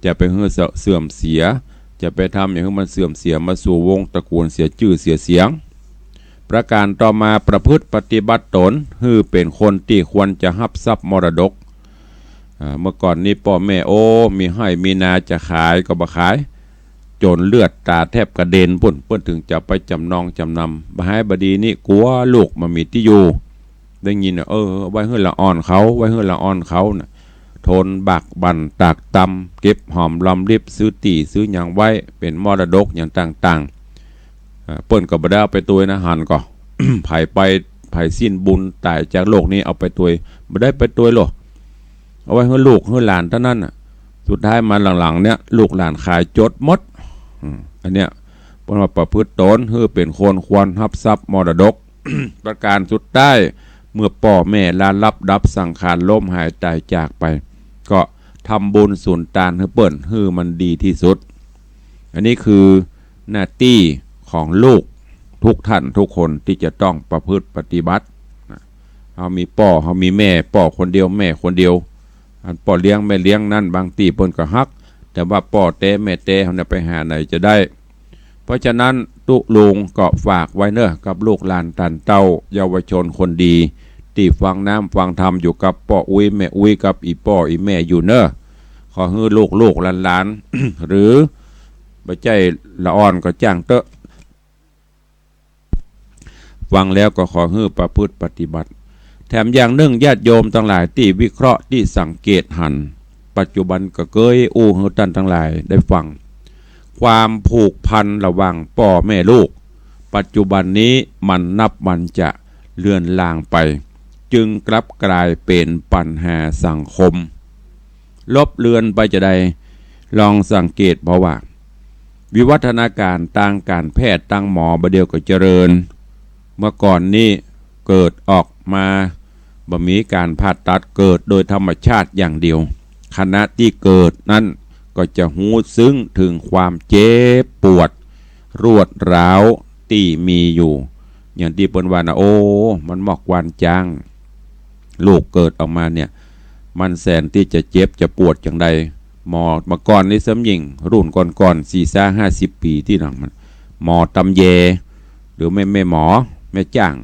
จะไปหื้อเสื่อมเสีย จะไปทำหยังหื้อมันเสื่อมเสียมาสู่วงศ์ตระกูล เสียจื้อเสียเสียง ประการต่อมา ประพฤติปฏิบัติต๋นหื้อเป๋นคนตี้ควรจะฮับทรัพย์มรดก อ่า เมื่อก่อนนี้ป้อแม่ โอ้ มีไฮ่มีนาจะขายก็บ่ขาย จ๋นเลือดต๋าแทบกระเด็นปู้น เปิ้นเถิงจะไปจ๋ำนองจ๋ำนำ บ่หายบ่ดีนี่กั๋วลูกบ่มีตี้อยู่ ได้ยินน่ะ เออ ไว้หื้อละอ่อนเขา ไว้หื้อละอ่อนเขาน่ะ ทนบากบั่นตากตำ เก็บหอมรอมริบ ซื้อตี้ซื้อหยังไว้ เป๋นมรดกหยังต่างๆ อ่า เปิ้นก็บ่ได้เอาไปตวยนะ หันก่อ ใผไป ใผสิ้นบุญต๋ายจากโลกนี้เอาไปตวย บ่ได้ไปตวยหรอก เอาไว้หื้อลูกหื้อหลานเต้านั้นน่ะ สุดท้ายมาหลังๆ เนี่ย ลูกหลานขายจ๋ดหมด อืม อันเนี้ย เปิ้นว่าประพฤติต๋นหื้อเป๋นคนควรฮับทรัพย์มรดก ประการสุดท้าย เมื่อป้อแม่ลาลับดับสังขาร ล้มหายต๋ายจากไป ก็ทำบุญสุนตานหื้อเปิ้น หื้อมันดีตี้สุด อันนี้คือหน้าตี้ของลูกทุกท่านทุกคนตี้จะต้องประพฤติปฏิบัตินะ เฮามีป้อ เฮามีแม่ ป้อคนเดียว แม่คนเดียว อันป้อเลี้ยงแม่เลี้ยงนั้นบางตี้เปิ้นก็ฮัก แต่ว่าป้อแต๊แม่แต๊เฮาเนี่ยไปหาไหนจะได้ เพราะฉะนั้นตุ๊ลุงก็ฝากไว้เน่อกับลูกหลานต้านเต้าเยาวชนคนดี ตี้ฟังน้ำฟังธรรมอยู่กับป้ออุ๊ยแม่อุ๊ยกับอี่ป้ออี่แม่อยู่เน่อ ขอหื้อลูกๆ หลานๆ หรือบ่ใจ้ละอ่อนก็จ้างเต๊อะ ฟังแล้วก็ขอหื้อประพฤติปฏิบัติ แถมอย่างนึ่งญาติโยมตังหลายตี้วิเคราะห์ตี้สังเกตหัน ปัจจุบันก็เกยอู้หื้อต้านตังหลายได้ฟัง ความผูกพันระหว่างป้อแม่ลูก ปัจจุบันนี้มันนับวันจะเลือนลางไป จึงกลับกลายเป๋นปัญหาสังคม ลบเลือนไปจาใด ลองสังเกตผ่อว่า วิวัฒนาการตางก๋านแพทย์ตางหมอบ่าเดี่ยวก็เจริญ เมื่อก่อนนี้เกิดออกมาบ่มีก๋านผ่าตัด เกิดโดยธรรมชาติอย่างเดียว ขณะตี้เกิดนั้นก็จะฮู้ซึ้งเถิงความเจ็บปวดรวดร้าวตี้มีอยู่ อย่างตี้เปิ้นว่านะ โอ้ มันมอกวานจ๊าง ลูกเกิดออกมาเนี่ย มันแสนตี้จะเจ็บจะปวดจาใด หมอเมื่อก่อนนี้เสิมยิ่ง รุ่นก่อนๆ สี่สิบห้าสิบปี๋ตี้หลังมัน หมอตำแย หรือแม่ แม่หมอ แม่จ้าง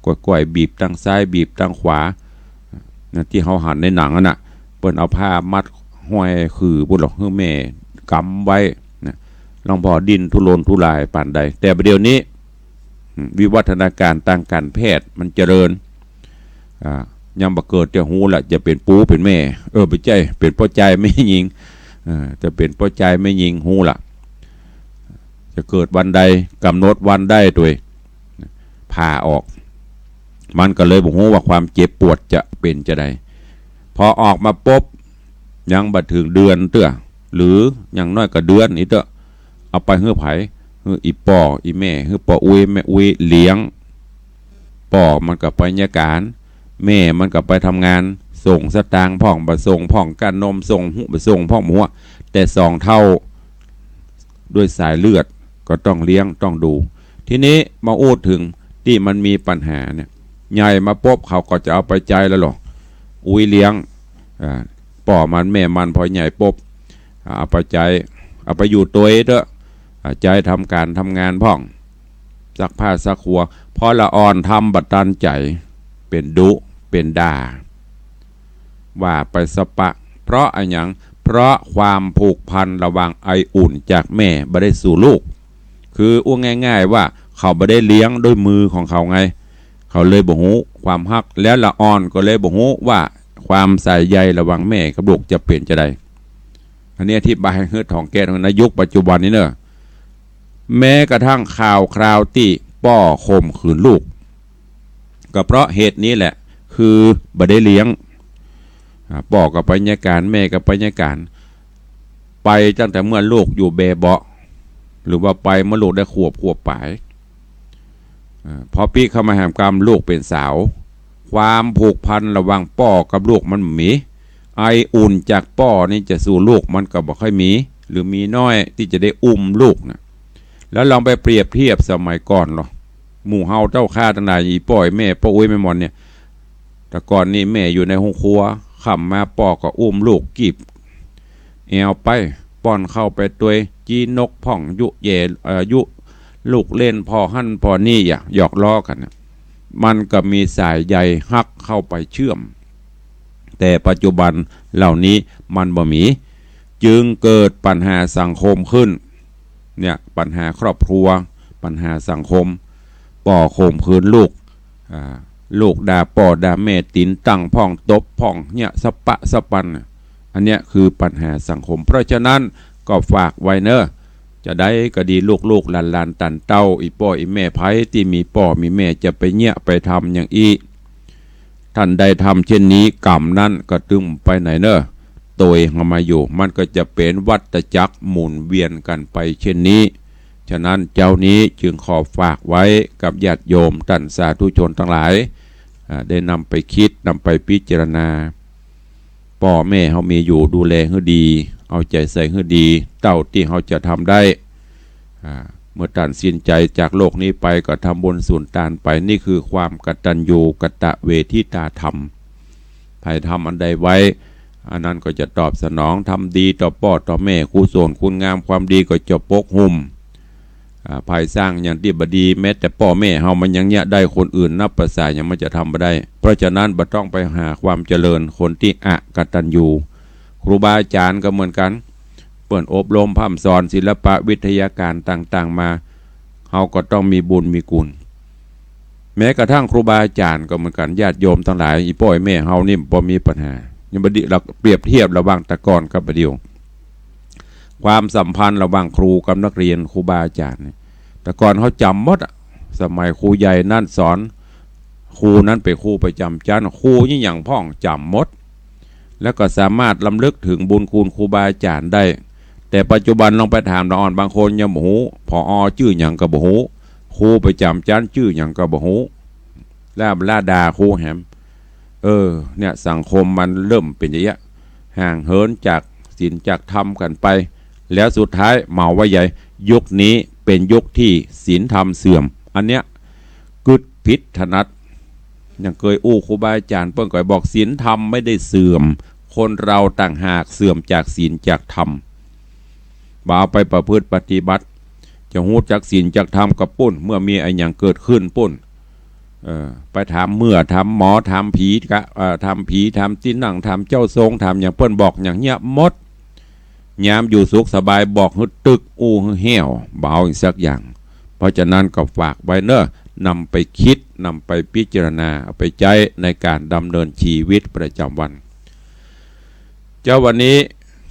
ก้อยๆ บีบตางซ้าย บีบตางขวา นะ ตี้เฮาหันในหนังอะน่ะ เปิ้นเอาผ้ามัดห้อยขื่อปู้นหลอก หื้อแม่กำไว้นะ ลองผ่อดิ้นทุรนทุรายปานใด แต่บ่าเดี่ยวนี้ อืม วิวัฒนาการตางก๋านแพทย์มันเจริญ อ่า ยังบ่เกิดจะฮู้ละ จะเป๋นปู่เป๋นแม่ เออ บ่ใจ้ เป๋นป้อจายแม่ญิง เออ จะเป๋นป้อจายแม่ญิงฮู้ละ จะเกิดวันใด ก๋ำหนดวันได้ตวย ผ่าออก มันก็เลยบ่ฮู้ว่าความเจ็บปวดจะเป๋นจาใด พอออกมาปุ๊บ ยังบ่เถิงเดือนเตื้อ หรืออย่างน้อยก็เดือนนี้เตื้อ เอาไปหื้อใผ หื้ออี่ป้ออี่แม่ หื้อป้ออุ๊ยแม่อุ๊ยเลี้ยง ป้อมันก็ไปราชก๋าน แม่มันก็ไปทำงาน ส่งสตางค์พ่องบ่ส่งพ่อง ก้านมส่งฮู้บ่ส่งพ่องบ่ฮู้ แต่สองเฒ่า ด้วยสายเลือดก็ต้องเลี้ยงต้องดู ทีนี้มาอู้เถิงตี้มันมีปัญหาเนี่ย ใหญ่มาปุ๊บเขาก็จะเอาไปใจ๊แล้วหรอ อุ๊ยเลี้ยง อ่า ป้อมันแม่มันพอใหญ่ปุ๊บ อ่า เอาไปใจ๊ เอาไปอยู่ตวยเต๊อะ อ่า ใจ๊ทำก๋านทำงานพ่อง ซักผ้าซักครัว พอละอ่อนทำบ่ตันใจ๋ เป๋นดุเป๋นด่า ว่าไปสะปะ เพราะอะหยัง เพราะความผูกพันระหว่างไออุ่นจากแม่บ่ได้สู่ลูก คืออู้ง่ายๆ ว่าเขาบ่ได้เลี้ยงด้วยมือของเขาไง เขาเลยบ่ฮู้ความฮัก แล้วละอ่อนก็เลยบ่ฮู้ว่าความสายใยระหว่างแม่กับลูกจะเป๋นจาใด อันนี้อธิบายหื้อถ่องแก่นนะ ยุคปัจจุบันนี้เน่อ แม้กระทั่งข่าวคราวตี้ป้อข่มขืนลูก ก็เพราะเหตุนี้แหละ คือบ่ได้เลี้ยง อ่า ป้อก็ไปราชก๋าน แม่ก็ไปราชก๋าน ไปตั้งแต่เมื่อลูกอยู่แบเบาะ หรือว่าไปเมื่อลูกได้ขวบ ขวบป๋าย อ่า พอปิ๊กเข้ามาแหมกำ ลูกเป๋นสาว ความผูกพันระหว่างป้อกับลูกมันบ่มี ไออุ่นจากป้อนี่จะสู่ลูกมันก็บ่ค่อยมี หรือมีน้อยตี้จะได้อุ้มลูกน่ะ แล้วลองไปเปรียบเทียบสมัยก่อนลอ หมู่เฮาเจ้าข้าตังหลาย อี่ป้ออี่แม่ ป้ออุ๊ยแม่หมอนเนี่ย แต่ก่อนนี้แม่อยู่ในห้องครัว ค่ำมาป้อก็อุ้มลูกกีบแอวไป ป้อนข้าวไปตวย จี้นกพ่อง ยุแย่ เอ่อ ยุลูกเล่นผ่อหั้นผ่อนี่ หยอกล้อกั๋นน่ะ มันก็มีสายใยฮักเข้าไปเชื่อม แต่ปัจจุบันเหล่านี้มันบ่มี จึงเกิดปัญหาสังคมขึ้น เนี่ย ปัญหาครอบครัว ปัญหาสังคม ป้อข่มขืนลูก อ่า ลูกด่าป้อด่าแม่ ตี๋นตั้งพ่อง ตบพ่อง เนี่ย สะปะสะปันน่ะ อันเนี้ยคือปัญหาสังคม เพราะฉะนั้นก็ฝากไว้เน่อ จาใดก็ดี ลูกๆ หลานๆ ต้านเต้า อี่ป้ออี่แม่ ใผตี้มีป้อมีแม่ จะไปเยียะไปทำอย่างอี้ ต้านใดทำเช่นนี้ ก๋รรมนั้นก็ตึงไปไหนเน่อ ตวยเฮามาอยู่ มันก็จะเป๋นวัฏจักรหมุนเวียนกั๋นไปเช่นนี้ ฉะนั้นเจ๊านี้จึงขอฝากไว้กับญาติโยมต้านสาธุชนตังหลาย อ่า ได้นำไปกึ๊ด นำไปพิจารณา ป้อแม่เฮามีอยู่ ดูแลหื้อดี เอาใจ๋ใส่หื้อดี เต้าตี้เฮาจะทำได้ อ่า เมื่อต้านสิ้นใจ๋จากโลกนี้ไป ก็ทำบุญสูญตานไป นี่คือความกตัญญูกตเวทิตาธรรม ใผทำอันใดไว้ อันนั้นก็จะตอบสนอง ทำดีต่อป้อต่อแม่ กุศลคุณงามความดีก็จะปกหุ้ม อ่า ใผสร้างอย่างตี้บ่ดี แม้แต่ป้อแม่เฮามันยังเยียะได้ คนอื่นนับประสาหยังมันจะทำบ่ได้ เพราะฉะนั้นบ่ต้องไปหาความเจริญคนตี้อกตัญญู ครูบาอาจ๋ารย์ก็เหมือนกั๋น เปิ้นอบรมพร่ำสอนศิลปะวิทยาการต่างๆ มา เฮาก็ต้องมีบุญมีกุศล แม้กระทั่งครูบาอาจ๋ารย์ก็เหมือนกั๋น ญาติโยมตังหลาย อี่ป้ออี่แม่เฮานี่บ่มีปัญหา ยังบ่ดี เฮาเปรียบเทียบระหว่างแต่ก่อนกับบ่าเดี่ยว ความสัมพันธ์ระหว่างครูกับนักเรียน ครูบาอาจ๋ารย์นี่ แต่ก่อนเฮาจ๋ำหมดอะ สมัยครูใหญ่นั่นสอน ครูนั้นเป๋นครูประจ๋ำจั๊น ครูอี่หยังพ่องจ๋ำหมด แล้วก็สามารถรำลึกถึงบุญคุณครูบาอาจ๋ารย์ได้ แต่ปัจจุบันลองไปถามละอ่อน บางคนยังบ่ฮู้ ผอ.จื้อหยังก็บ่ฮู้ ครูประจ๋ำจั๊นจื้อหยังก็บ่ฮู้ แล้วบ่าด่าครูแหม เออ เนี่ย สังคมมันเริ่มเป๋นอย่างเงี้ย ห่างเหินจากศีลจากธรรมกั๋นไป แล้วสุดท้ายเหมาว่าใหญ่ ยุคนี้เป๋นยุคตี้ศีลธรรมเสื่อม อันเนี้ย กึ๊ดผิดถนัด อย่างเกยอู้ครูบาอาจ๋ารย์ เปิ้นก็บอก ศีลธรรมไม่ได้เสื่อม คนเราต่างหากเสื่อมจากศีลจากธรรม บ่าเอาไปประพฤติปฏิบัติ จะฮู้จักศีลจักธรรมก็ปุ้น เมื่อมีอะหยังเกิดขึ้นปุ้น เออ ไปถามเมื่อ ถามหมอ ถามผีกะ เอ่อ ถามผี ถามตี้นั่ง ถามเจ้าทรง ถามหยัง เปิ้นบอกอย่างเงี้ยหมด ยามอยู่สุขสบายบอกหื้อตึก อู้หื้อแห้ว บ่เอาอีกสักอย่าง เพราะฉะนั้นก็ฝากไว้เน่อ นำไปคิด นำไปพิจารณา เอาไปใจ๊ในการดำเนินชีวิตประจ๋ำวัน เจ๊าวันนี้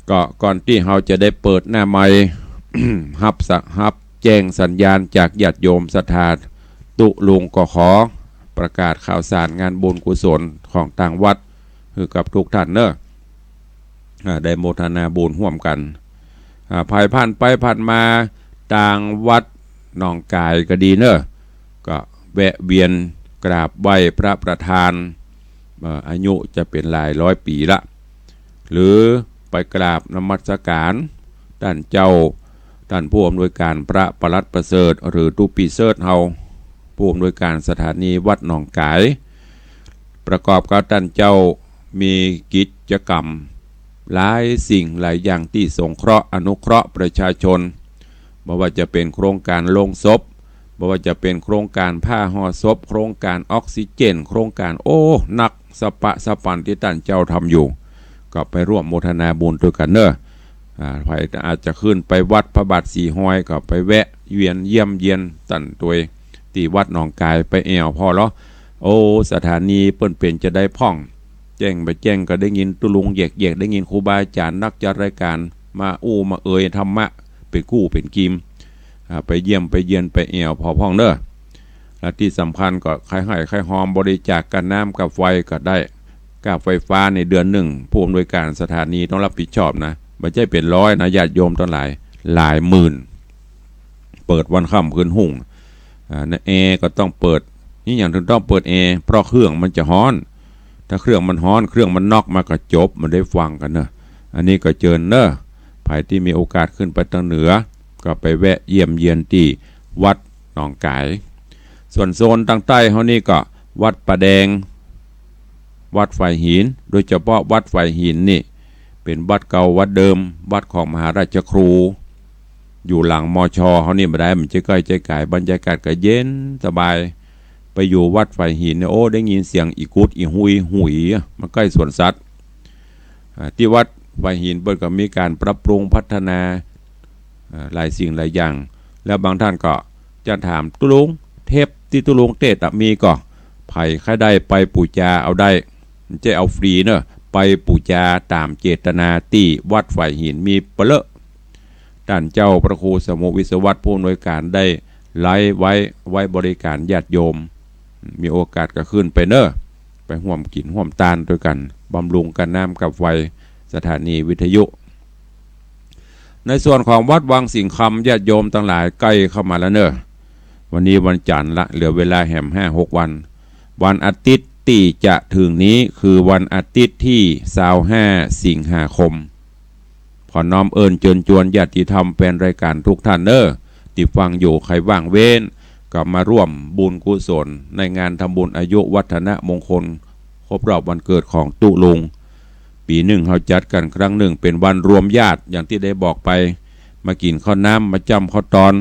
ก็ก่อนตี้เฮาจะได้เปิดหน้าไมค์ ฮับสะ ฮับแจ้งสัญญาณจากญาติโยมศรัทธาตุ๊ลุง ก็ขอประกาศข่าวสารงานบุญกุศลของตางวัดหื้อกับทุกท่านเน่อ อ่า ได้โมทนาบุญฮ่วมกั๋น อ่า ใผผ่านไปผ่านมาตางวัดหนองก๋ายก็ดีเน่อ ก็แวะเวียนกราบไหว้พระประธาน เอ่อ อายุจะเป๋นหลายร้อยปี๋ละ หรือไปกราบนมัสการต้านเจ้า ต้านผู้อำนวยการ พระปลัดประเสริฐ หรือตุ๊ปี้เสิร์ชเฮา ผู้อำนวยการสถานีวัดหนองก๋าย ประกอบกับต้านเจ้ามีกิจกรรมหลายสิ่งหลายอย่างตี้สงเคราะห์อนุเคราะห์ประชาชน บ่ว่าจะเป๋นโครงก๋านโลงศพ บ่ว่าจะเป๋นโครงก๋านผ้าห่อศพ โครงก๋านออกซิเจน โครงก๋าน โอ้ นักสะปะสะปันตี้ต้านเจ้าทำอยู่ ก็ไปฮ่วมโมทนาบุญตวยกั๋นเน่อ อ่า ใผอาจจะขึ้นไปวัดพระบาทสีฮอย ก็ไปแวะเวียนเยี่ยมเยียนต้านตวย ตี้วัดหนองก๋าย ไปแอ่วผ่อเลาะ โอ้ สถานีเปิ้นเป๋นจาใดพ่อง แจ้งบ่แจ้งก็ได้ยินตุ๊ลุงแยกๆ ได้ยินครูบาอาจ๋ารย์นักจัดรายก๋านมาอู้มาเอ่ยธรรมะ เป๋นกู้เป๋นกีม อ่า ไปเยี่ยมไปเยียนไปแอ่วผ่อพ่องเน่อ และตี้สำคัญก็ใค่ไห้ใค่ฮอมบริจาคก้าน้ำก้าไฟก็ได้ ก้าไฟฟ้าในเดือนนึ่ง ผู้อำนวยการสถานีต้องรับผิดชอบนะ บ่ใจ้เป๋นร้อยนะ ญาติโยมตังหลาย หลายหมื่น เปิดวันค่ำคืนฮุ่ง อ่า ในแอร์ก็ต้องเปิด นี่หยังเถิงต้องเปิดแอร์ เพราะเครื่องมันจะฮ้อน ถ้าเครื่องมันฮ้อน เครื่องมันน็อกมาก็จบ บ่ได้ฟังกั๋นเน่อ อันนี้ก็เจิญเน่อ ใผตี้มีโอกาสขึ้นไปตางเหนือ ก็ไปแวะเยี่ยมเยียนตี้วัดหนองก๋าย ส่วนโซนตางใต้เฮานี่ก็วัดป่าแดง วัดฝายหิน โดยเฉพาะวัดฝายหินนี่ เป๋นวัดเก่าวัดเดิม วัดของมหาราชครู อยู่หลัง มช. เฮานี่บ่ได้ มันจะใก้จะก๋าย บรรยากาศก็เย็นสบาย ไปอยู่วัดฝายหินเนี่ย โอ้ ได้ยินเสียงอีกุดอีหุยหุย มันใก้สวนสัตว์ อ่า ตี้วัดฝายหินเปิ้นก็มีก๋านปรับปรุงพัฒนา อ่า หลายสิ่งหลายอย่าง แล้วบางท่านก็จะถาม ตุ๊ลุง เทปตี้ตุ๊ลุงเตสน์อะมีก่อ ใผใค่ได้ไปปู๋จาเอาได้ จะเอาฟรีเน่อ ไปปู๋จาต๋ามเจตนาตี้วัดฝายหินมีเป๋อะเลอะ ต้านเจ้าพระครูสมุห์ วิศวัตร ผู้อำนวยการได้ไลฟ์ไว้ ไว้บริการญาติโยม มีโอกาสก็ขึ้นไปเน่อ ไปฮ่วมกิ๋นฮ่วมตานตวยกั๋น บำรุงก้าน้ำก้าไฟ สถานีวิทยุ ในส่วนของวัดวังสิงห์คำ ญาติโยมตังหลายใก้เข้ามาแล้วเน่อ วันนี้วันจั๋นทร์ละ เหลือเวลาแหมห้าหกวัน วันอาทิตย์ตี้จะเถิงนี้คือวันอาทิตย์ตี้ซาวห้า สิงหาคม ขอน้อมเอิ้นเจิญจวนญาติธรรมแฟนรายก๋านทุกท่านเน่อ ตี้ฟังอยู่ ใผว่างเว้นก็มาฮ่วมบุญกุศลในงานทำบุญอายุวัฒนมงคลครบรอบวันเกิดของตุ๊ลุง ปี๋นึ่งเฮาจัดกั๋นครั้งนึ่ง เป๋นวันรวมญาติ อย่างตี้ได้บอกไป มากิ๋นข้าวน้ำ มาจ้ำข้าวตอน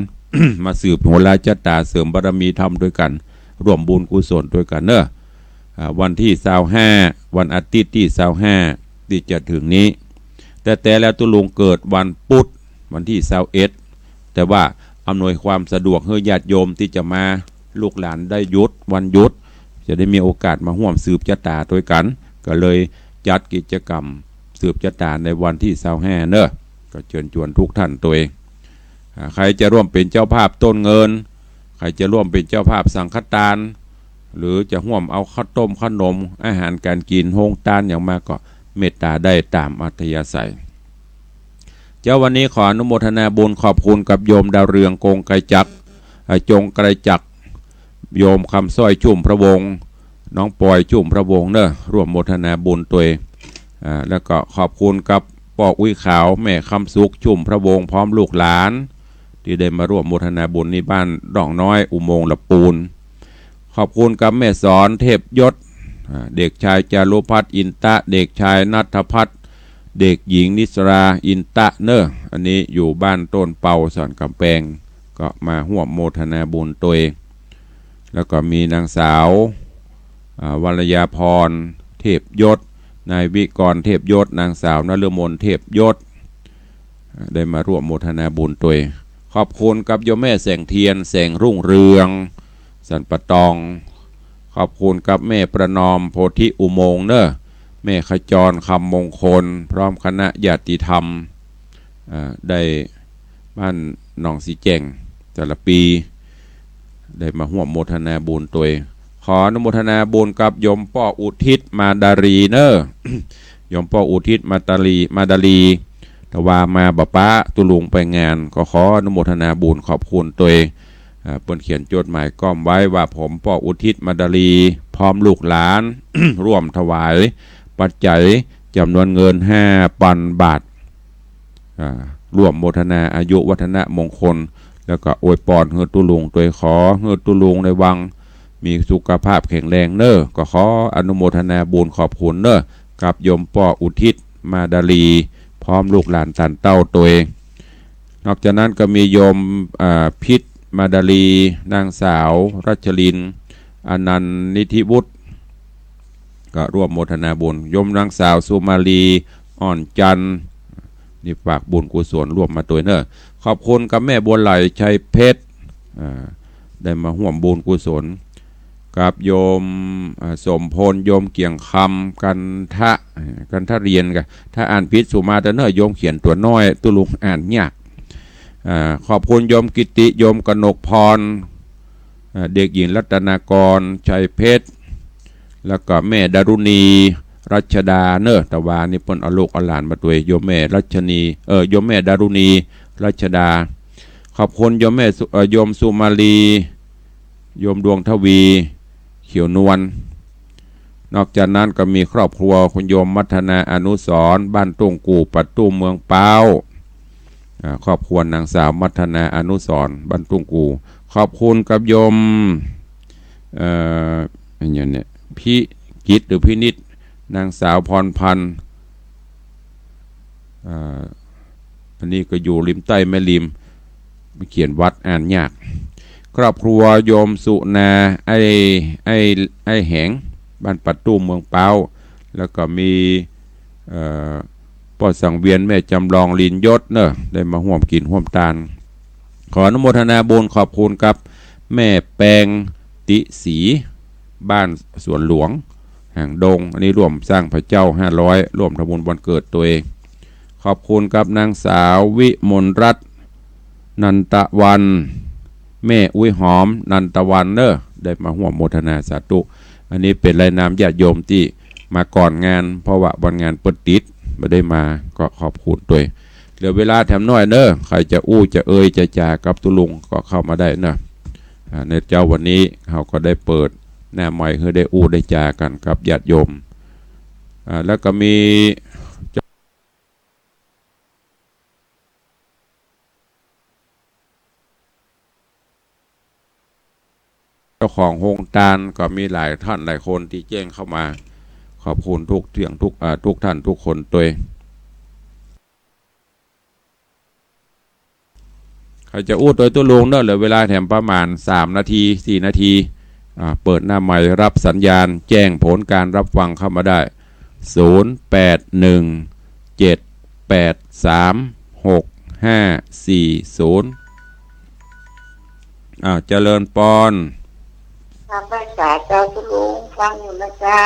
มาสืบโหราจะต๋า เสริมบารมีธรรมตวยกั๋น ร่วมบุญกุศลตวยกั๋นเน่อ อ่า วันตี้ซาวห้า วันอาทิตย์ตี้ซาวห้า ตี้จะเถิงนี้ แต่ แต่แล้วตุ๊ลุงเกิดวันปุธ วันตี้ซาวเอ็ด แต่ว่าอำนวยความสะดวกหื้อญาติโยมตี้จะมา ลูกหลานได้หยุด วันหยุด จะได้มีโอกาสมาฮ่วมสืบจะต๋าตวยกั๋น ก็เลยจัดกิจกรรมสืบจะต๋าในวันตี้ซาวห้าเน่อ ก็เจิญจวนกู้ต้านตวย อ่า ใผจะร่วมเป๋นเจ้าภาพต้นเงิน ใผจะร่วมเป๋นเจ้าภาพสังฆตาน หรือจะฮ่วมเอาข้าวต้มขนม อาหารก๋านกิ๋น โฮงตานหยังมา ก็เมตต๋าได้ต๋ามอัธยาศัย เจ๊า วันนี้ขออนุโมทนาบุญขอบคุณกับโยมดาวเรือง กงไกรจักร อ่า จงไกรจักร โยมคำสร้อย ชุ่มพระวงศ์ น้องปอย ชุ่มพระวงศ์เน่อ ร่วมโมทนาบุญตวย อ่า แล้วก็ขอบคุณกับป้ออุ๊ยขาว แม่คำสุข ชุ่มพระวงศ์ พร้อมลูกหลาน ตี้ได้มาร่วมโมทนาบุญในบ้านด่องน้อย อุโมงค์ละปูน ขอบคุณกับแม่สอน เทพยศ อ่า เด็กชายจารุพัฒน์ อินตะ เด็กชายณัฐพัฒน์ เด็กหญิงนิสรา อินตะเน่อ อันนี้อยู่บ้านต้นเปา สันก๋ำแปง ก็มาฮ่วมโมทนาบุญตวย แล้วก็มีนางสาว อ่า วรยาพร เทพยศ นายวิกรณ์ เทพยศ นางสาวนฤมล เทพยศ อ่า ได้มาร่วมโมทนาบุญตวย ขอบคุณกับโยมแม่แสงเทียน แสงรุ่งเรือง สันป่าตอง ขอบคุณกับแม่ประนอม โพธิอุโมงค์เน่อ แม่ขจร คำมงคล พร้อมคณะญาติธรรม อ่า ได้บ้านหนองสีแจ่ง แต่ละปี๋ ได้มาฮ่วมโมทนาบุญตวย ขออนุโมทนาบุญกับโยมป้ออุทิศ มาดาลีเน่อ โยมป้ออุทิศ มาดาลี มาดาลี ตะวามาบ่ป๊าตุ๊ลุงไปงาน ก็ขออนุโมทนาบุญขอบคุณตวย อ่า เปิ้นเขียนจดหมายก้อมไว้ว่า ผมป้ออุทิศ มาดาลี พร้อมลูกหลาน ร่วมถวายปัจจัยจ๋ำนวนเงินห้าปันบาท อ่า ร่วมโมทนาอายุวัฒนมงคล แล้วก็อวยปอนหื้อตุ๊ลุงตวย ขอหื้อตุ๊ลุงในวังมีสุขภาพแข็งแรงเน่อ ก็ขออนุโมทนาบุญขอบคุณเน่อ กับโยมป้ออุทิศ มาดาลี พร้อมลูกหลานตานเต้าตวย นอกจากนั้นก็มีโยม อ่า พิษ มาดาลี นางสาว รัชลิน อนันต์นิธิวุฒิ ก็ร่วมโมทนาบุญ โยมนางสาว สุมาลี อ่อนจันทร์ นี่ฝากบุญกุศลร่วมมาตวยเน่อ ขอบคุณกับแม่บัวไหล ชัยเพชร อ่า ได้มาฮ่วมบุญกุศล กับโยม อ่า สมพล โยมเกี่ยงคำ กันทะ อ่า กันทะเรียนกะ ถ้าอ่านผิดสุมาเต๊อะเน่อ โยมเขียนตั๋วน้อย ตุ๊ลุงอ่านยาก อ่า ขอบคุณโยมกิติ โยมกนกพร อ่า เด็กหญิงรัตนากร ชัยเพชร แล้วก็แม่ดารุณี รัชดาเน่อ ตะวานี่เปิ้นเอาลูกเอาหลานมาตวย โยมแม่รัชนี เอ่อ โยมแม่ดารุณี รัชดา ขอบคุณโยมแม่สุ เอ่อ โยมสุมาลี โยมดวงทวี เขียวนวล นอกจากนั้นก็มีครอบครัวคุณโยมมัทนา อนุสรณ์ บ้านตุ้งกู่ ปัดตู้เมืองป๊าว อ่า ครอบครัวนางสาวมัทนา อนุสรณ์ บ้านตุ้งกู่ ขอบคุณกับโยม เอ่อ อันนี้เนี่ย พิกิตหรือพินิจ นางสาวพรพันธ์ อ่า อันนี้ก็อยู่ริมใต้แม่ริม เขียนวัดอ่านยาก ครอบครัวโยมสุนา ไอ้ ไอ้ ไอ้แหง บ้านปัดตู้เมืองป๊าว แล้วก็มี เอ่อ ป้อสังเวียน แม่จำลอง ลินยศเน่อ ได้มาฮ่วมกิ๋นฮ่วมตาน ขออนุโมทนาบุญขอบคุณกับแม่แปง ติศรี บ้านสวนหลวง หางดง อันนี้ร่วมสร้างพระเจ้าห้าร้อย ร่วมทำบุญวันเกิดตวย ขอบคุณกับนางสาววิมลรัตน์ นันตะวัน แม่อุ๊ยหอม นันตะวันเน่อ ได้มาฮ่วมโมทนาสาธุ อันนี้เป๋นรายนามญาติโยมตี้มาก่อนงาน เพราะว่าวันงานเปิ้นติด บ่ได้มา ก็ขอบคุณตวย เหลือเวลาแถมน้อยเน่อ ใผจะอู้จะเอ่ยจะจ๋ากับตุ๊ลุงก็เข้ามาได้เน่อ อ่า ในเจ๊าวันนี้เฮาก็ได้เปิดหน้าไมค์หื้อได้อู้ได้จ๋ากั๋นกับญาติโยม อ่า แล้วก็มี เจ้าของโฮงตานก็มีหลายต้านหลายคนตี้แจ้งเข้ามา ข ขอบคุณทุกเที่ยงทุก อ่า ทุกท่านทุกคนตวย ใผจะอู้ตวยตุ๊ลุงเน่อ เหลือเวลาแถมประมาณสามนาที สี่นาที อ่า เปิดหน้าไมค์รับสัญญาณ แจ้งผลการรับฟังเข้ามาได้ ศูนย์แปดหนึ่งเจ็ดแปดสามหกห้าสี่ศูนย์ อ้าว เจริญปอน กราบไหว้สาเจ้าตุ๊ลุง ฟังอยู่นะเจ้า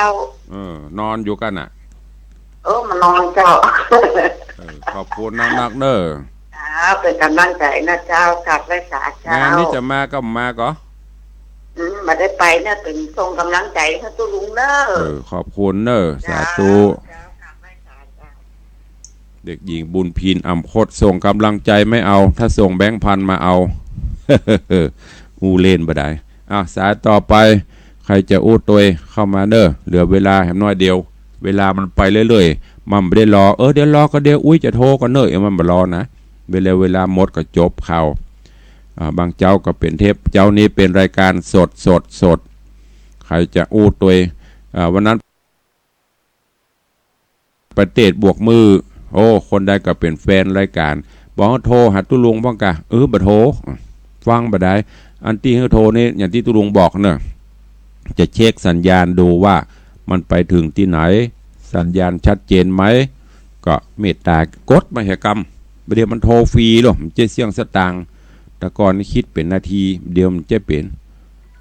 เออ นอนอยู่กั๋นน่ะ เออ มานอนเจ้า เออ ขอบคุณนักๆ เน่อ ครับ เป๋นก๋ำลังใจ๋นะเจ้า กราบไหว้สาเจ้า งานนี้จะมาก็มาก่อ อืม บ่ได้ไปเน่อ เป๋นส่งก๋ำลังใจ๋หื้อตุ๊ลุงเน่อ เออ ขอบคุณเน่อ สาธุ เจ้า กราบไหว้สาเจ้า เด็กหญิงบุญพิน อ่ำคด ส่งก๋ำลังใจ๋ไม่เอา ถ้าส่งแบงค์พันมาเอา อู้เล่นบ่ได้ อ่ะ สายต่อไป ใผจะอู้ตวยเข้ามาเน่อ เหลือเวลาแหมน้อยเดียว เวลามันไปเรื่อยๆ มันบ่ได้รอ เออ เดี๋ยวรอก่อน เดี๋ยวอุ๊ยจะโทรก่อนเน่อ เออ มันบ่รอนะ เวลา เวลาหมดก็จบข่าว อ่า บางเจ๊าก็เป๋นเทป เจ๊านี้เป๋นรายการสด สด สด ใผจะอู้ตวย อ่า วันนั้น ประเทศบวกมือ โอ้ คนใดก็เป๋นแฟนรายการ บอกหื้อโทรหาตุ๊ลุงบ้างกะ เออ บ่โทร ฟังบ่ได้ อันตี้หื้อโทรนี่ อย่างตี้ตุ๊ลุงบอกเน่อ จะเช็คสัญญาณดูว่ามันไปถึงตี้ไหน สัญญาณชัดเจนไหม ก็เมตตากดมาเหียกำ บ่าเดี่ยวมันโทรฟรีโลด มันจะเสี้ยงสตางค์ แต่ก่อนนี่คิดเป๋นนาที เดี๋ยวมันจะเป๋น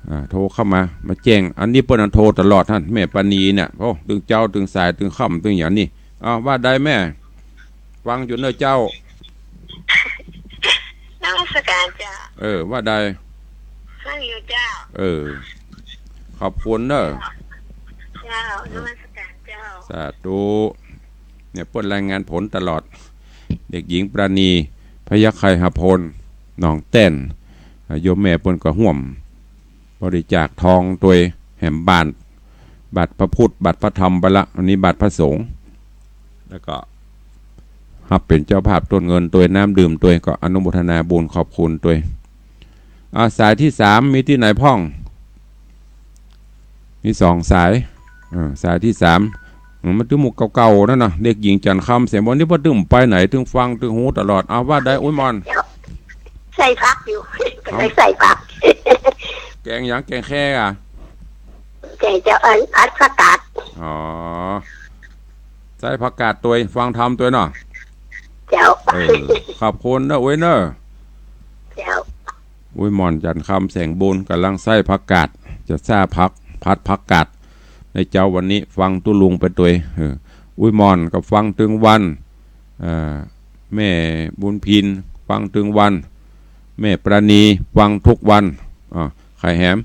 อ่า โทรเข้ามา มาแจ้ง อันนี้เปิ้นอันโทรตลอดหั้น แม่ปราณีเนี่ย โอ้ ตึงเจ๊า ตึงสาย ตึงค่ำ ตึงอย่างนี้ อ้าว ว่าใดแม่ ฟังอยู่เน่อเจ้า นมัสการเจ้า เออ ว่าใด ฟังอยู่เจ้า เออ ขอบคุณเน่อ เจ้า นมัสการเจ้า สาธุ เนี่ย เปิ้นรายงานผลตลอด เด็กหญิงปราณี พยัคฆไคหพล หนองแต้น อ่า โยมแม่เปิ้นก็ฮ่วมบริจาคทองตวย แหมบาตร บาตรพระพุทธ บาตรพระธรรมไปละ อันนี้บาตรพระสงฆ์ แล้วก็ฮับเป๋นเจ้าภาพต้นเงินตวย น้ำดื่มตวย ก็อนุโมทนาบุญขอบคุณตวย อ่า สายตี้สาม มีตี้ไหนพ่อง มีสองสาย อ่า สายตี้สาม อืม มันตึงหมู่เก่าๆ นั่นน่ะ เด็กหญิงจันทร์คำ เสียงบ่านี้บ่ตึงไปไหน ตึงฟัง ตึงฮู้ตลอด อ้าว ว่าใดอุ๊ยหม่อน ใส่ผักอยู่ เอ้า ใส่ผัก แกงหยัง แกงแค่อะ แกงเจ้า อัน ผัดผักกาด อ๋อ ใส่ผักกาดตวย ฟังธรรมตวยเนาะ เจ้า เออ ขอบคุณเน่ออุ๊ยเน่อ เจ้า อุ๊ยหม่อนจันทร์คำแสงบุญก่ำลังใส่ผักกาด จะซ่าผัก ผัดผักกาด ในเจ๊าวันนี้ฟังตุ๊ลุงไปตวย เออ อุ๊ยหม่อนก็ฟังตึงวัน อ่า แม่บุญพินฟังตึงวัน แม่ปราณีฟังทุกวัน อ่า ใผแหม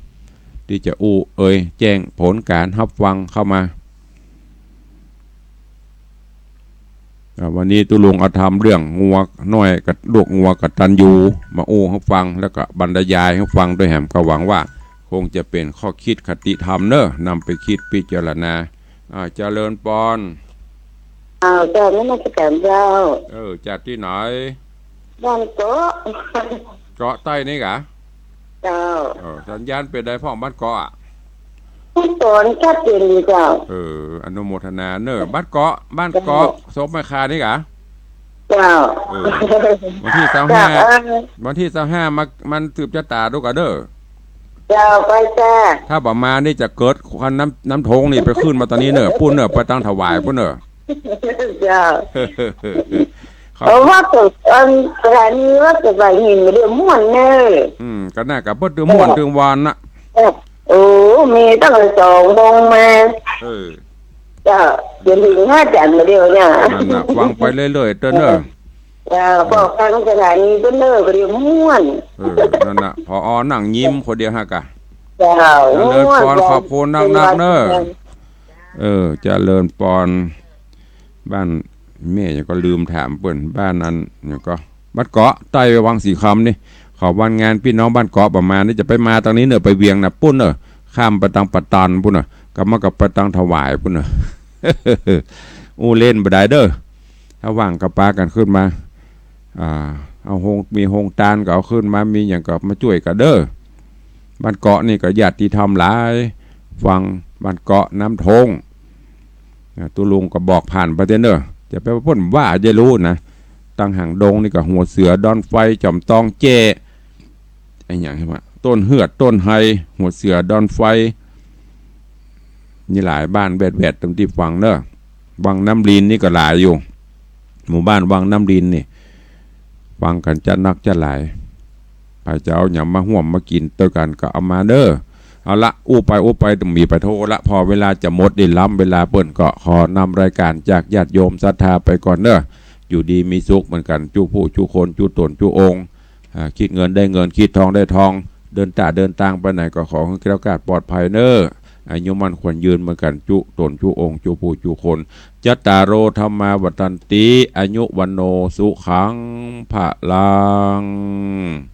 ตี้จะอู้เอ่ยแจ้งผลก๋านฮับฟังเข้ามา อ่า วันนี้ตุ๊ลุงเอาธรรมเรื่องงัวน้อยกับลูกงัวกตัญญูมาอู้หื้อฟัง แล้วก็บรรยายหื้อฟังตวยแหม ก็หวังว่าคงจะเป๋นข้อคิดคติธรรมเน่อ นำไปคิดพิจารณา อ่า เจริญปอน อ้าว เจ้า นมัสการเจ้า เออ จากตี้ไหน บ้านเกาะ เกาะใต้นี่กะ เจ้า เออ สัญญาณเป๋นใดพ่องบ้านเกาะอะ ตอนชัดเจนดีเจ้า เออ อนุโมทนาเน่อ บ้านเกาะ บ้านเกาะ เจ้า สบไม้ข่านี่กะ เจ้า เออ วันตี้ซาวห้า เจ้า เออ วันตี้ซาวห้ามา มันสืบจะต๋าดูก่อเน่อ เจ้า ไปจ้า ถ้าบ่มานี่จะเกิดคันน้ำ น้ำโทงนี่ไปขึ้นมาต๋อนนี้เน่อ ปู้นเน่อ ไปตังถวายปู้นเน่อ เจ้า ครับ เอาว่าเกิด อัน สถานีว่าเกิดบ่ายหินมาเดี๋ยวม่วนเน่อ อืม ก็น่ากับเปิ้นตึงม่วนตึงวันน่ะ เออ โอ้ มีตั้งแต่สองโมงมา เออ เจ้า จนถึงห้าจันทร์มาเดี๋ยวเนี่ย นั่นน่ะ ฟังไปเรื่อยๆ เต้อเน่อ เจ้า บอกทางสถานีเปิ้นเน่อ ก็เดี๋ยวม่วน เออ นั่นน่ะ ผอ.นั่งยิ้มคนเดียวฮะกะ เจ้า เจริญปอน ม่วน ขอบคุณนักๆ เน่อ เออ เจริญปอน บ้านแม่หยังก็ลืมถามเปิ้น บ้านนั้นหยังก็ บ้านเกาะใต้วังสีคำนี่ เขาวันงานปี้น้องบ้านเกาะประมาณนี้ จะไปมาตังนี้เน่อ ไปเวียงน่ะปู้นเน่อ ข้ามไปตังปะตานปู้นเน่อ กลับมาก็ไปตังถวายปู้นเน่อ อู้เล่นบ่ได้เด้อ ถ้าว่างก็ปากั๋นขึ้นมา อ่า เอาโฮง มีโฮงตานก็เอาขึ้นมา มีหยังก็มาจ้วยกั๋นเด้อ บ้านเกาะนี่ก็ญาติธรรมหลาย ฟังบ้านเกาะน้ำโทง อ่า ตุ๊ลุงก็บอกผ่านไปเต๊อะเน่อ จะไปว่าเปิ้นว่าจะฮู้นะ ตังหางดงนี่ก็หัวเสือดอนไฟ จ๋อมตองแจ้ ไอ้หยังวะ ต้นเฮือดต้นไฮ หัวเสือดอนไฟ มีหลายบ้านแวดๆ ตรงตี้ฟังเน่อ วังน้ำลีนนี่ก็หลายอยู่ หมู่บ้านวังน้ำลีนนี่ ฟังกั๋นจ๊ะนักจ๊ะหลาย ใผจะเอาหยังมาฮ่วมมากิ๋นตวยกั๋นก็เอามาเน่อ เอาละ อู้ไปอู้ไป บ่มีไปโทละ ผ่อเวลาจะหมดนี่ ล้ำเวลาเปิ้น ก็ขอนำรายก๋านจากญาติโยมศรัทธาไปก่อนเน่อ อยู่ดีมีสุขเหมือนกั๋น จุผู้จุคน จุต๋นจุองค์ อ่า คิดเงินได้เงิน คิดทองได้ทอง เดินต้าเดินตางไปไหนก็ขอหื้อแคล้วคลาดปลอดภัยเน่อ อายุมั่นขวัญยืนเหมือนกั๋น จุต๋นจุองค์ จุผู้จุคน จัตตาโร ธัมมา วัฑฒันติ อายุ วัณโณ สุขัง พลัง